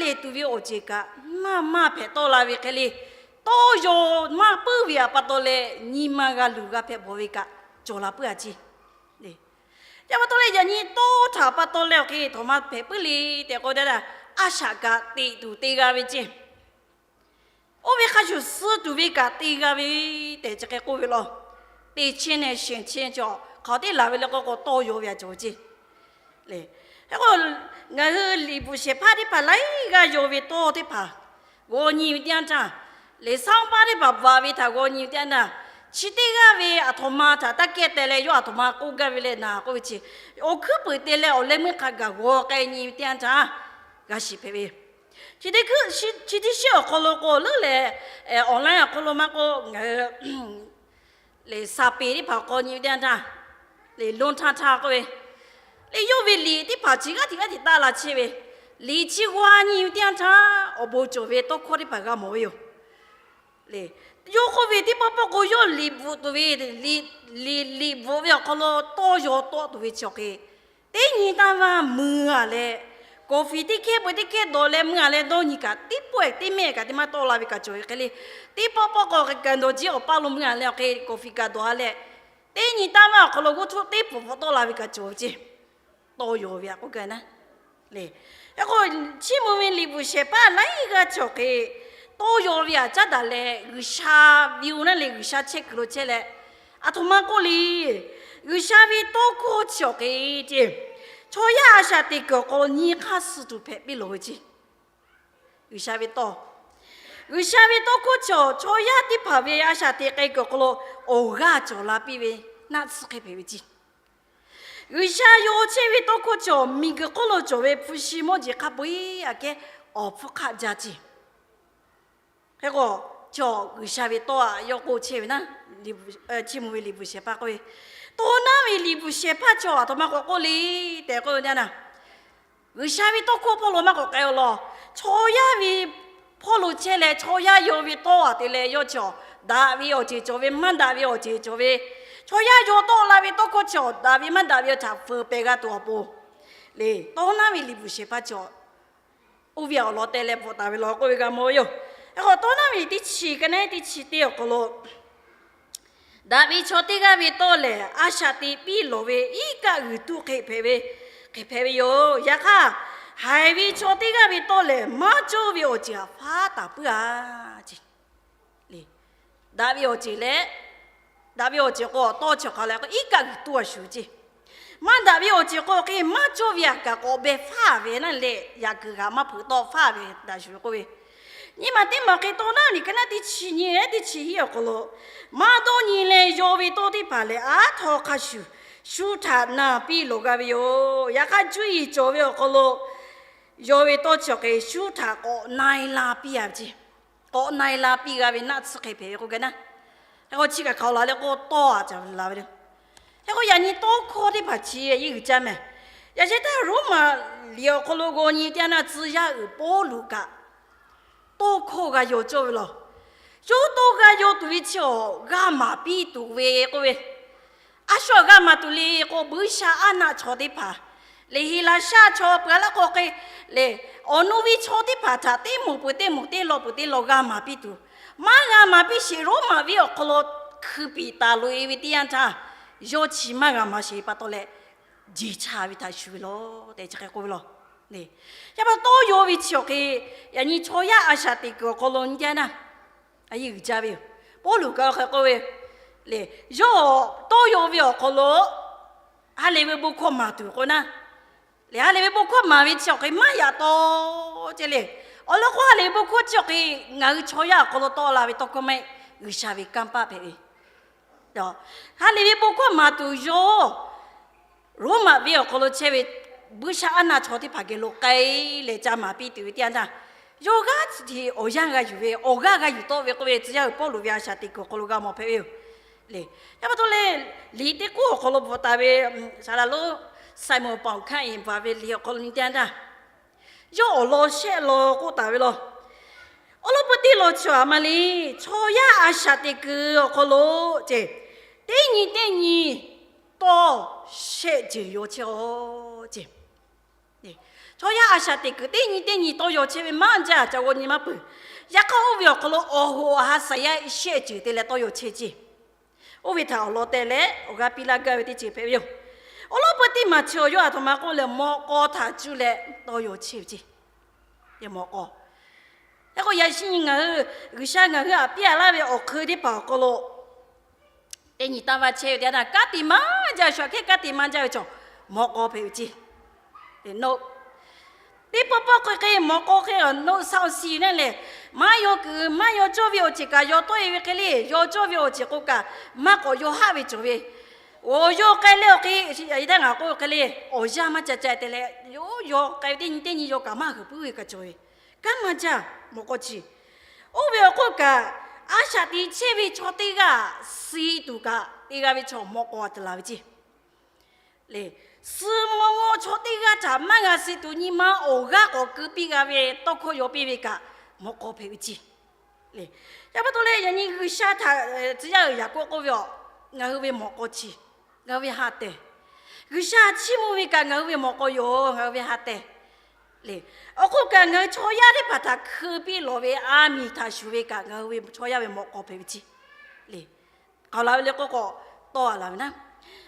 le tuˬ ve awˬ ceuˬ kaꞈ maˇ maˇ hpehꞈ tawˆ la ve hk'e le, tawˇ yaw maˇ puiˉ ve awˬ pa taw leh nyi ma g'a luˬ g'a hpehꞈ bawˬ ve kaꞈ cawˬ la puiˉ a ceˇ. Yaꞈ pa taw leh yaꞈ nyi tawˇ htaꞈ pa taw leh awˬ hk'e htaꞈ ma hpehꞈ puiˉ le tehꞈ k'oˆ teˇ htaˇ, a shaꞈ kaꞈ teꞈ tuˬ te g'a ve ceˇ. Oˇ ve hk'a shuˍ suh tuˬ ve kaꞈ te g'a ve tehꞈ chi hk'e k'oˆ ve law. Teˇ chi nehˬ sheˍ chi cawˬ hk'aˬ teˇ laˬ ve le k'o k'o tawˇ yaw ve a cawˬ ceˇ. Hk'e k'o, ngaˬ hui liꞈ bvuhꞈ shehˍ hpaˇ teˇ hpaˍ laiˉ g'aˇ yaw ve tawˇ teˇ hpaˍ g'aw nyi ve teˇ yanˇ htaˇ, lehˬ saˉ paˇ teˇ hpaˍ bvuhꞈ ve htaꞈ g'aw nyi ve teˇ yanˇ htaˇ, chi teˇ g'aˇ ve aˬ htoꞈ ma htaꞈ taˇ kehˇ teh leh yawˇ aˬ htoꞈ ma k'oˆ gaˇ ve leh naˍ k'oˆ ve chi, awˬ hkuiˉ puiˍ te leh awˬ leh meuˇ hk'a gaˬ g'aw k'ai nyi ve teˇ yanˇ htaˇ g'a shiˍ hpehꞈ ve. Chi teˇ hkui, chi teˇ shiˉ awˬ hk'aw lo k'o leuˉ leh, online awˬ hk'aw lo maˇ k'oˆ, ngaˬ hui lehˬ saˍ peˍ teˇ hpaˍ k'aw nyi ve teˇ yanˇ htaˇ, lehˬ lonˉ htaˇ htaˇ k'oˆ ve, lehˬ yawˇ ve liꞈ teˇ hpaˍ chi g'aˇ hteꞈ g'aˇ hteꞈ taˇ la chehˇ ve, liꞈ chi g'aw nyi ve teˇ yanˇ htaˇ awˬ bon cawˬ ve tawˇ hkawˇ teˇ hpaˍ g'a mawˬ ve yoˬ. Lehˬ, yawˇ k'oˆ ve teˇ pawˆ pawˆ k'o yawˇ liꞈ bvuhꞈ tuˬ ve, liꞈ, liꞈ bvuhꞈ ve awˬ hk'aw lo tawˇ yaw tawˆ tuˬ ve chi awˬ hk'e, teˇ nyi taˇ vaˇ mui a leh, coffee teˇ hkehˇ peu teˇ hkehˇ dawˬ leh mui a leh dawˇ nyi kaꞈ teˇ pawehˬ teˇ mehˆ kaꞈ teˇ maˇ tawˆ la ve kaꞈ cawˬ ve hk'e le, teˇ pawˆ pawˆ k'o k'aˍ dawˬ jiˇ awˬ paˇ lo mui a leh awˬ hk'e coffee kaꞈ dawˬ a leh, teˇ nyi taˇ vaˇ awˬ hk'aw lo g'uˇ htuˇ teˇ pfuhˍ pfuhˍ tawˆ la ve kaꞈ cawˬ ve ceˇ. Tawˇ yaw ve a k'oˆ gaˇ naˉ. Lehˬ, hk'e k'o, chiˇ mvuh ve liꞈ bvuhꞈ shehˍ hpaˇ laiˉ g'aˇ chi awˬ hk'e tawˇ yaw ve a caˉ daꞈ leh G'uiˬsha ve oˇ naˉ leh G'uiˬsha chehˇ kuiˬ lo chehˇ leh, aˬ htoꞈ ma k'oˆ le, G'uiˬsha ve tawˇ hkawˇ chi awˬ hk'e ceˇ, chaw yaˇ a shaꞈ teꞈ kuiˬ awˬ hk'aw lo nyi hk'aˇ suh tuˬ hpehꞈ piˇ lawˬ ve ceˇ. G'uiˬsha ve tawˇ, G'uiˬsha ve tawˇ hkawˇ chi awˬ chaw yaˇ teˇ hpaˍ ve a shaꞈ teꞈ k'ai kuiˬ awˬ hk'aw lo awˬ g'aˇ cawˬ la piˇ ve naˆ tsuhˇ hk'e hpehꞈ ve ceˇ. G'uiˬsha yaw chehˇ ve tawˇ hkawˇ chi awˬ miˬguiˬ hk'oˆ lo cawˬ ve hpu shi mawˇ jeˬ hk'a peu eˬ aꞈ kehˉ awˬ hpfuhˇ hk'aˆ jaˇ ceˇ. Hk'e k'o, chaw G'uiˬsha ve tawˇ aꞈ yawˇ k'oˆ chehˇ ve naˉ, chiˇ mvuh ve liꞈ bvuhꞈ shehˍ hpaˇ k'oˆ ve, tawˇ naˉ ve liꞈ bvuhꞈ shehˍ hpaˇ chaw aˬ htoꞈ ma k'awꞈ k'oˆ le tehꞈ k'oˆ ve teˇ yanˇ, G'uiˬsha ve tawˇ hkawˇ hpawˇ lo maˇ k'awꞈ k'ai-o lawˬ. Chaw yaˇ ve hpawˇ lo chehˇ leh chaw yaˇ yaw ve tawˇ aꞈ te leh yawˇ chi awˬ daꞈ ve awˬ ceuˬ cawˬ ve maˇ daꞈ ve awˬ ceuˬ cawˬ ve, chaw yaˇ yaw tawˆ la ve tawˇ hkawˇ chi awˬ daꞈ ve maˇ daꞈ ve awˬ htaꞈ feuˍ pehˍ g'a tuˬ awˬ pon, lehˬ tawˇ naˉ ve liꞈ bvuhꞈ shehˍ hpaˇ chi awˬ oˇ ve awˬ lawn te leh bvuhꞈ taˍ ve law k'oˆ ve g'a mawˬ ve yoˬ. Hk'e k'o, tawˇ naˉ ve liꞈ teˇ chi ka naˉ teˇ chi teˇ awˬ hk'aw lo, daꞈ ve chaw teˇ g'aˇ ve tawˇ lehˬ a shaꞈ teꞈ piˇ lawˬ ve iˉ kaˆ g'uiˬ tuˇ hk'e hpehꞈ ve, hk'e hpehꞈ ve yoˬ. Yaꞈ hk'aˇ, haiˬ ve chaw teˇ g'aˇ ve tawˇ lehˬ maˇ cawˇ ve awˬ ceuˬ htaꞈ faˉ taˍ puiˉ a ceˇ. Daꞈ ve awˬ ceuˬ leh, daꞈ ve awˬ ceuˬ k'o tawˇ chi awˬ hk'aw lo k'o iˉ kaˆ g'uiˬ tuˇ a shuˍ ceˇ. Maˇ daꞈ ve awˬ ceuˬ k'o hk'e maˇ cawˇ ve aꞈ kaꞈ k'awꞈ beh faˉ ve naˉ leh yaꞈ kuiˬ g'aꞈ maˇ hpeuꞈ tawˆ faˉ ve daꞈ shuˍ ve k'oˆ ve, nyi ma teˇ maˬ hk'e tawˇ naˉ ve liꞈ ka naˉ teˇ chi nyi teˇ chi hiˉ awˬ hk'aw lo, maˇ dawˇ nyi leh yaw ve tawˇ teˇ hpaˍ lehˬ aˉ htaw hk'a shuˍ shu htaꞈ na piˇ lawˬ g'a ve yoˬ. Yaꞈ hk'aˇ, cuˇ yiˍ cawˬ ve awˬ hk'aw lo yaw ve tawˇ chi awˬ hk'e shu htaꞈ k'awꞈ na-e la piˇ a ve ceˇ. K'awꞈ na-e la piˇ g'a ve naˆ tsuhˇ hk'e hpehꞈ ve k'oˆ gaˇ naˉ. Hk'e k'o, chi kaꞈ hk'aˬ lo la leh k'o tawˇ a ca la ve le. Hk'e k'o, yaꞈ nyi tawˇ hkawˇ teˇ hpaˍ chi a yeˇ uiˍ jaˇ mehˍ. Yaꞈ sheh htaˇ Roˉmaꞈ liꞈ awˬ hk'aw lo g'aw nyi teˇ yanˇ htaˇ tcuh yaˇ uiˍ Pawˇluꞈ kaꞈ tawˇ hkawˇ g'a yaw cawˇ ve laˬ. Yawˇ tawˇ g'a yaw tuˬ ve chi awˬ g'a maˍ piˇ tuˬ ve k'oˆ ve, a shu g'a maˍ tuˬ le k'o, buiˇshaˆaˉnaˆ chaw teˇ hpaˍ, lehˬ Heˍlaˍsaˆ chaw peuˬ a laˇ k'o hk'e, lehˬ awˬ nu ve chaw teˇ hpaˍ htaꞈ teˇ moˍ peuˬ teˇ moˍ teˇ law peuˬ teˇ law g'a maˍ piˇ tuˬ, maˇ g'a maˍ piˇ sheˍ. Roˉmaꞈ venˇ awˬ hk'aw lo hkui piˍ taˍ loꞈ-e ve teˇ yanˇ htaˇ, yawˇ chi maˇ g'a maˍ sheˍ pa taw leh, jeˬ cha ve htaꞈ shuˍ ve laˬ tehꞈ chi hk'e k'oˆ ve laˬ. Yaꞈ pa tawˇ yaw ve chi awˬ hk'e, yaꞈ nyi chaw yaˇ a shaꞈ teꞈ kuiˬ awˬ hk'aw lo nyi teˇ yanˇ htaˇ, a yeˇ uiˍ jaˇ ve yoˬ. Pawˇluꞈ kaꞈ hk'e k'oˆ ve, lehˬ yawˇ tawˇ yaw ve awˬ hk'aw lo ha lehˬ ve bon hkawˇ maˍ tuˬ k'o naˉ, lehˬ ha lehˬ ve bon hkawˇ maˍ ve chi awˬ hk'e maˇ yaꞈ taw ceˇ le. Awˬ lawn k'o, ha lehˬ ve bon hkawˇ chi awˬ hk'e ngaˬ hui chaw yaˇ awˬ hk'aw lo tawˆ la ve tawˇ hkawˇ maˇ heˆ. G'uiˬsha ve kanˇ paˆ hpehꞈ ve, ha lehˬ ve bon hkawˇ maˍ tuˬ yawˇ Roˉmaꞈ venˇ awˬ hk'aw lo chehˇ ve buiˇshaˆaˉnaˆ chaw teˇ hpaˍ geh lo k'ai leh ca maˍ piˇ tuˬ ve teˇ yanˇ htaˇ, yawˇ g'aˇ hteꞈ awˬ yanˇ g'a yuˬ ve, awˬ g'aˇ g'a yuˬ tawˆ ve k'oˆ ve tcuh yaˇ uiˍ Pawˇluꞈ ve a shaꞈ teꞈ kuiˬ awˬ hk'aw lo g'a mawˬ hpehꞈ ve yoˬ. Lehˬ, yaꞈ pa taw leh, liꞈ teˇ k'oˆ awˬ hk'aw lo bvuhꞈ taˍ ve, saˍ laˍ lonˉ Simon Pauˍ hkanˇ iˍ bvuhꞈ ve liꞈ awˬ hk'aw lo nyi teˇ yanˇ htaˇ, yawˇ awˬ lawn shehˆ law k'oˆ taˍ ve law. Awˬ lawn peu teˇ lawn chi a ma le, chaw yaˇ a shaꞈ teꞈ kuiˬ awˬ hk'aw lo ceˇ, teˇ nyi teˇ nyi tawˇ shehˆ ceuˬ yaw chehˇ-aw ceˇ. Chaw yaˇ a shaꞈ teꞈ kuiˬ teˇ nyi teˇ nyi tawˇ yaw chehˇ ve maˇ jaˇ, ca g'aw nyi maˇ peuˬ. Yaꞈ hk'aˇ oˇ ve awˬ hk'aw lo awˬ hoꞈ awˬ ha saiˍ yaˇ shehˆ ceuˬ te leh tawˇ yaw chehˇ ceˇ. Oˇ ve htaꞈ awˬ lawn teh leh awˬ g'aˇ piˇ laˇ gaˇ ve teˇ ceuˬ hpehꞈ ve yoˬ. Awˬ lawn peu teˇ maˬ chi awˬ yawˇ a htoꞈ ma k'oˆ leh mawꞈ k'aw htaꞈ cuˇ leh tawˇ yaw chehˇ ve ceˇ. Mawꞈ k'aw. Hk'e k'o yaꞈ shinˉ nyi ngaˬ hui G'uiˬsha ngaˬ hui htaꞈ piˇ laˇ ve awˬ hk'eun teˇ hpaˍ awˬ hk'aw lo teˇ nyi taˇ va chehˇ ve teˇ yanˇ htaˇ, kanˉ te maˇ jaˇ ve chaw, hk'e kanˉ te maˇ jaˇ ve chaw mawꞈ k'aw hpehꞈ ve ceˇ. Teˇ pawˆ pawˆ hk'e hk'e mawꞈ k'aw hk'e awˬ naˆ saoˍ siˍ neˇ lehˬ, maˇ yaw kuiˬ maˇ yaw cawˇ ve awˬ ceuˬ kaꞈ yaw tawˆ e ve hk'e le, yaw cawˇ ve awˬ ceuˬ k'o kaꞈ maˇ k'awꞈ yaw haˆ ve cawˬ ve. Awˬ yaw k'ai leh awˬ hk'e, ngaˬ k'oˆ ve hk'e le, awˬ yanˇ maˇ ca ca te leh, yaw yaw k'ai ve teˇ nyi teˇ nyi yaw kaꞈ maˇ g'uiˬ puiˉ ve kaꞈ cawˬ ve. Kanˉ maˇ jaˇ mawꞈ k'aw chi. Oˇ ve awˬ hk'oˆ kaꞈ, a shaꞈ teꞈ chehˇ ve chaw teˇ g'aˇ suh tuˬ kaꞈ teˇ g'aˇ ve chaw mawꞈ k'aw a te la ve ceˇ. Lehˬ, suh maw maw chaw teˇ g'aˇ htaꞈ maˇ g'a suh tuˬ nyi ma awˬ g'aˇ k'awꞈ keu piˇ g'a ve tawˇ hkawˇ yaw piˇ ve kaꞈ mawꞈ k'aw hpehꞈ ve ceˇ. Lehˬ, yaꞈ pa taw leh yaꞈ nyi G'uiˬsha htaꞈ tcuh yaˇ uiˍ yaꞈ k'oˆ k'oˆ ve a, ngaˬ hui ve mawꞈ k'aw chi, ngaˬ hui ve ha tehˬ. G'uiˬsha chiˇ mvuh ve kaꞈ ngaˬ hui ve mawꞈ k'aw yoˬ, ngaˬ hui ve ha tehˬ. Lehˬ, awˬ hk'oˆ kaꞈ ngaˬ hui chaw yaˇ teˇ hpaˍ htaꞈ hkui piˇ lawˬ ve a miˬ htaꞈ shuˍ ve kaꞈ ngaˬ hui ve chaw yaˇ ve mawꞈ k'aw hpehꞈ ve ceˇ. Lehˬ, k'aoˍ la ve le k'oˆ k'o, tawˇ a la ve naˉ.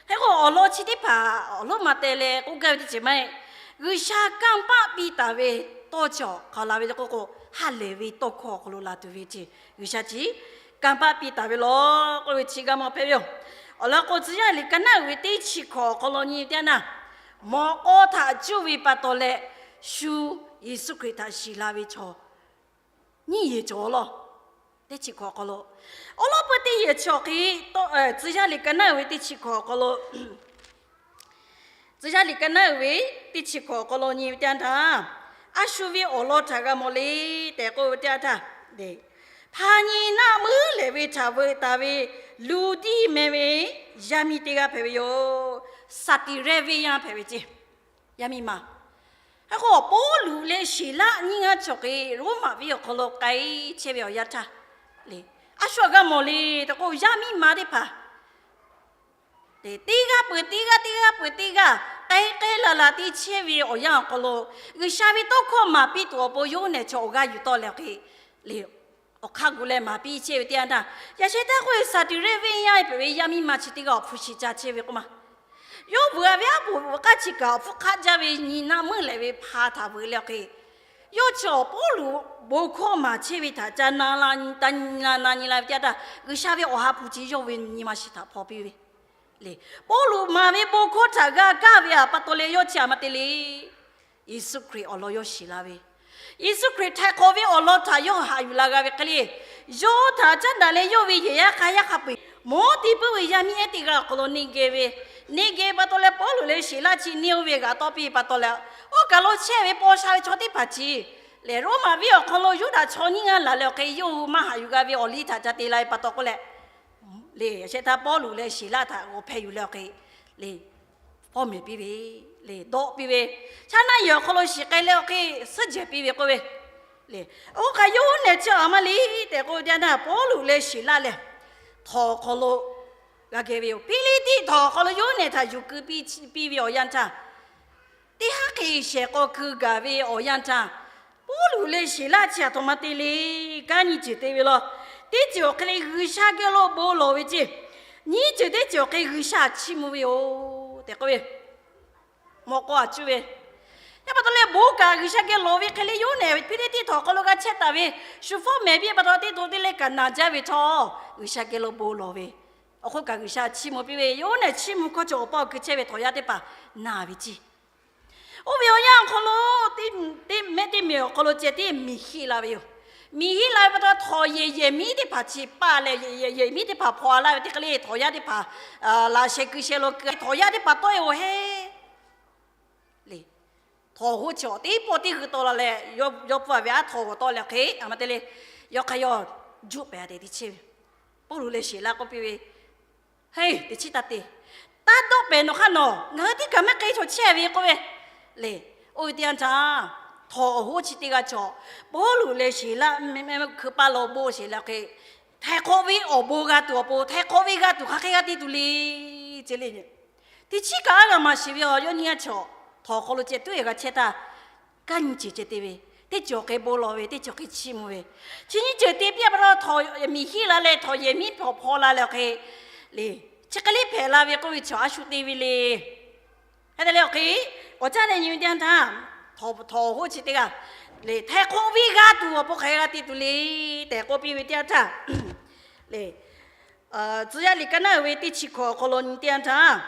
Hk'e k'o awˬ lawn chi teˇ hpaˍ awˬ lonˉ ma teh leh k'oˆ gaˇ ve teˇ ceuˬ maˇ heˆ. G'uiˬsha kanˇ paˆ piˇ taˍ ve tawˇ chi awˬ k'aoˍ la ve le k'oˆ k'o, ha lehˬ ve tawˇ hkawˇ awˬ hk'aw lo la tuˬ ve ceˇ. G'uiˬsha chi kanˇ paˆ piˇ taˍ ve law k'oˆ ve chi g'a mawˬ hpehꞈ ve yoˬ. Awˬ lawn k'o, tcuh yaˇ liꞈ ka naˉ uiˍ ve teˇ chi hkawꞈ awˬ hk'aw lo nyi ve teˇ yanˇ, mawꞈ k'aw htaꞈ cuˇ ve pa taw leh shu Yeˍsuˆ Hkriꞈ htaꞈ shiˍ la ve chaw nyiˇ yehˬ cawˬ law. Teˇ chi hkawꞈ awˬ hk'aw lo, awˬ lawn peu teˇ yehˬ chi awˬ hk'e, tcuh yaˇ liꞈ ka naˉ uiˍ ve teˇ chi hkawꞈ awˬ hk'aw lo, tcuh yaˇ liꞈ ka naˉ uiˍ ve teˇ chi hkawꞈ awˬ hk'aw lo nyi ve teˇ yanˇ htaˇ, a shu ve awˬ lawn htaꞈ g'a mawˬ le tehꞈ k'oˆ ve teˇ yanˇ htaˇ, hpa nyi naˆ muiˉ lehˍ ve htaꞈ veuꞈ taˍ ve luˬ tiˇ meh ve yaˇ miˇ teˇ g'aˇ hpehꞈ ve yoˬ. Saˍtiˍrehˇ venˇ yaˇ hpehꞈ ve ceˇ. Yaˇ miˇ ma. Hk'e k'o, Pawˇluꞈ leh Siˍlaˆ nyiˇ g'aˇ chi awˬ hk'e Roˉmaꞈ venˇ awˬ hk'aw lo k'ai chehˇ ve awˬ yanˇ htaˇ, a shu htaꞈ g'a mawˬ le tehꞈ k'o, yaˇ miˇ ma teˇ hpaˍ teˇ g'aˇ peuˬ teˇ g'aˇ, teˇ g'aˇ peuˬ teˇ g'aˇ k'ai k'ai laˬ laˬ te chehˇ ve awˬ yanˇ awˬ hk'aw lo, G'uiˬsha ve tawˇ hkawˇ maˍ piˇ tuˬ awˬ pon Yoˇhanˬ chi awˬ g'aˇ yuˬ tawˆ leh hk'e le, awˬ hk'aˇ gu leh maˍ piˇ chehˇ ve teˇ yanˇ htaˇ, yaꞈ sheh taˇ k'oˆ ve Saˍtiˍrehˇ venˇ yaˇ peuˬ ve yaˇ miˇ ma chi teˇ g'aˇ awˬ hpu shiˍ ca chehˇ ve k'oˆ ma. Yawˇ veuꞈ ve aˉ poꞈ k'aˇ chi kaꞈ awˬ hpfuhˇ hk'aˆ jaˇ ve nyi naˆ muiˉ lehˍ ve hpa htaꞈ veuꞈ leh hk'e, yawˇ chi awˬ Pawˇluꞈ bon hkawˇ maˍ chehˇ ve htaꞈ ca na la na nyi la ve teˇ yanˇ htaˇ, G'uiˬsha ve awˬ ha hpu chi yawˇ ve nyi ma shiˍ htaꞈ hpaw piˇ ve le. Pawˇluꞈ maˍ ve bon hkawˇ htaꞈ g'a kaˇ ve pa taw leh yawˇ chi a ma te le. Yeˍsuˆ Hkriꞈ awˬ lawn yawˇ shiˍ la ve, Yeˍsuˆ Hkriꞈ htaiˍ hk'awꞈ ve awˬ lawn htaꞈ yawˇ haꞈ yuˬ la g'a ve hk'e le, yawˇ htaꞈ caˉ daꞈ leh yawˇ ve yehˬ yaˇ hk'a yaˇ hk'a peu-eˬ mawˉ te puiˉ ve yaˇ miˇ ehˉ teˇ g'aˇ awˬ hk'aw lo neˇ geh ve, neˇ geh pa taw leh Pawˇluꞈ leh Siˍlaˆ chi neˇ oˇ ve g'aꞈ tawˆ piˇ pa taw leh, oˇ kaˬ lo chehˇ ve paw sha ve chaw teˇ hpaˍ chi lehˬ, Roˉmaꞈ venˇ awˬ hk'aw lo Yuˇdaꞈ chaw nyiˇ g'aˇ laˬ leh awˬ hk'e yawˇ hui maˇ haꞈ yuˬ g'a ve awˬ liˇ htaꞈ ca te la ve pa taw k'oˆ leh, le shehˆ htaˇ Pawˇluꞈ leh Siˍlaˆ htaꞈ g'awˬ hpeh yuˬ leh awˬ hk'e le, fawˉ mehˍ piˇ ve, le dawˆ piˇ ve, chaˇ naˆ yehˬ awˬ hk'aw lo shiˍ k'ai leh awˬ hk'e suhˉ jehˬ piˇ ve k'oˆ ve, le, oˇ hk'aˬ Yoˇhanˬ chi a ma le tehꞈ k'oˆ ve teˇ yanˇ htaˇ, Pawˇluꞈ leh Siˍlaˆ lehˬ, htawnˍ awˬ hk'aw lo g'a geh ve yoˬ. Hpiˇliˇtiˆ htawnˍ awˬ hk'aw lo Yoˇhanˬ htaꞈ yuˬ keu piˇ ve awˬ yanˇ htaˇ, teˇ haˉ hk'e shehˍ k'aw keu gaˬ ve awˬ yanˇ htaˇ, Pawˇluꞈ leh Siˍlaˆ chi a htoꞈ ma te le, kanˉ nyi ceuˬ te ve law. Teˇ ceuˬ awˬ hk'e le G'uiˬsha geh lo bon lawˬ ve ceˇ. Nyiˇ ceuˬ teˇ ceuˬ awˬ hk'e G'uiˬsha chiˇ mvuh ve yoˬ tehꞈ k'oˆ ve, mawꞈ k'aw a cuˇ ve, yaˇ pa taw leh bon kaꞈ G'uiˬsha geh lawˬ ve hk'e le, Yoˇhanˬ hpiˇliˇtiˆ htawnˍ awˬ hk'aw lo g'a chehˇ taˍ ve, shu fawˉ mehˍ piˇ pa taw teˇ to teˇ leh kaꞈ naˬ jaˇ ve htawˇ, G'uiˬsha geh lo bon lawˬ ve, awˬ hk'oˆ kaꞈ G'uiˬsha chiˇ mvuh piˇ ve, Yoˇhanˬ chiˇ mvuh hkawˇ cawˬ awˬ paˇ awˬ kui chehˇ ve htawˇ yaˇ teˇ hpaˍ naˬ ve ceˇ. Oˇ ve awˬ yanˇ awˬ hk'aw lo, teˇ mehˆ teˇ mehˬ awˬ hk'aw lo ceh tiˉ miˬ hiˆ la ve yoˬ. Miˬ hiˆ la ve pa taw htawˍ yehˬ yehˬ miˉ teˇ hpaˍ chi paˇ leh, yehˬ yehˬ miˉ teˇ hpaˍ hpaw a laˇ ve teˇ hk'e le, htawˍ yaˇ teˇ hpaˍ laꞈ sheh keu sheh lo keu htawˍ yaˇ teˇ hpaˍ tawˆ e-oˬ heˆ le. Htawˍ hoˉ chi awˬ teˇ pawˆ teˇ g'uiˬ tawˆ la leh, yawˇ pfuhˇ ve aˉ htawꞈ g'awˬ tawˆ leh hk'e a ma te le, yawˇ hk'a yawˇ juˆ pehˍ a tehꞈ te chehˇ ve. Pawˇluꞈ leh Siˍlaˆ k'oˆ piˇ ve, Heˇ, teˇ chiˉ taˇ te. Taˇ dawˆ pehˍ nawˬ hk'aˇ nawˬ, ngaˬ hui teˇ kaˬ maˇ k'ai chaw chehˇ ve k'oˆ ve le. Oˇ ve teˇ yanˇ htaˇ, htawˍ awˬ hoˉ chi teˇ g'aˇ chaw, Pawˇluꞈ leh Siˍlaˆ mehˆ mehˆ hkui paˇ lo bon sheˍ leh hk'e, htaiˍ hk'awꞈ ve awˬ bon g'a tuˬ awˬ pon, htaiˍ hk'awꞈ ve g'a tuˬ hk'aˬ hk'e g'a te tuˬ le, ce le. Teˇ chiˉ kaꞈ aˉ g'a maˍ sheˍ ve awˬ, yawˇ nyiˇ g'aˇ chaw htawˍ hk'aw lo ceh tuˉ e g'a chehˇ htaˇ, Kaˇ nyi ceuˬ ceh te ve, teˇ ceuˬ awˬ hk'e bon lawˬ ve, teˇ ceuˬ hk'e chiˇ mvuh ve, chi nyiˇ ceuˬ te piˇ pa taw, miˬ hiˆ la leh htawnˍ yehˬ miˉ hpawꞈ hpaw la leh awˬ hk'e le, chi hk'e le hpehꞈ la ve k'oˆ ve chi a shu te ve le. Hk'e te leh awˬ hk'e, awˬ caˇ leh nyi ve teˇ yanˇ htaˇ, htawnˍ awˬ hoˉ chi teˇ g'aˇ le, htaiˍ hk'awꞈ ve g'a tuˬ awˬ pon hk'aˬ hk'e g'a te tuˬ le tehꞈ k'oˆ piˇ ve teˇ yanˇ htaˇ le, Tcuh yaˇ liꞈ ka naˉ uiˍ ve teˇ chi hkawꞈ awˬ hk'aw lo nyi teˇ yanˇ htaˇ,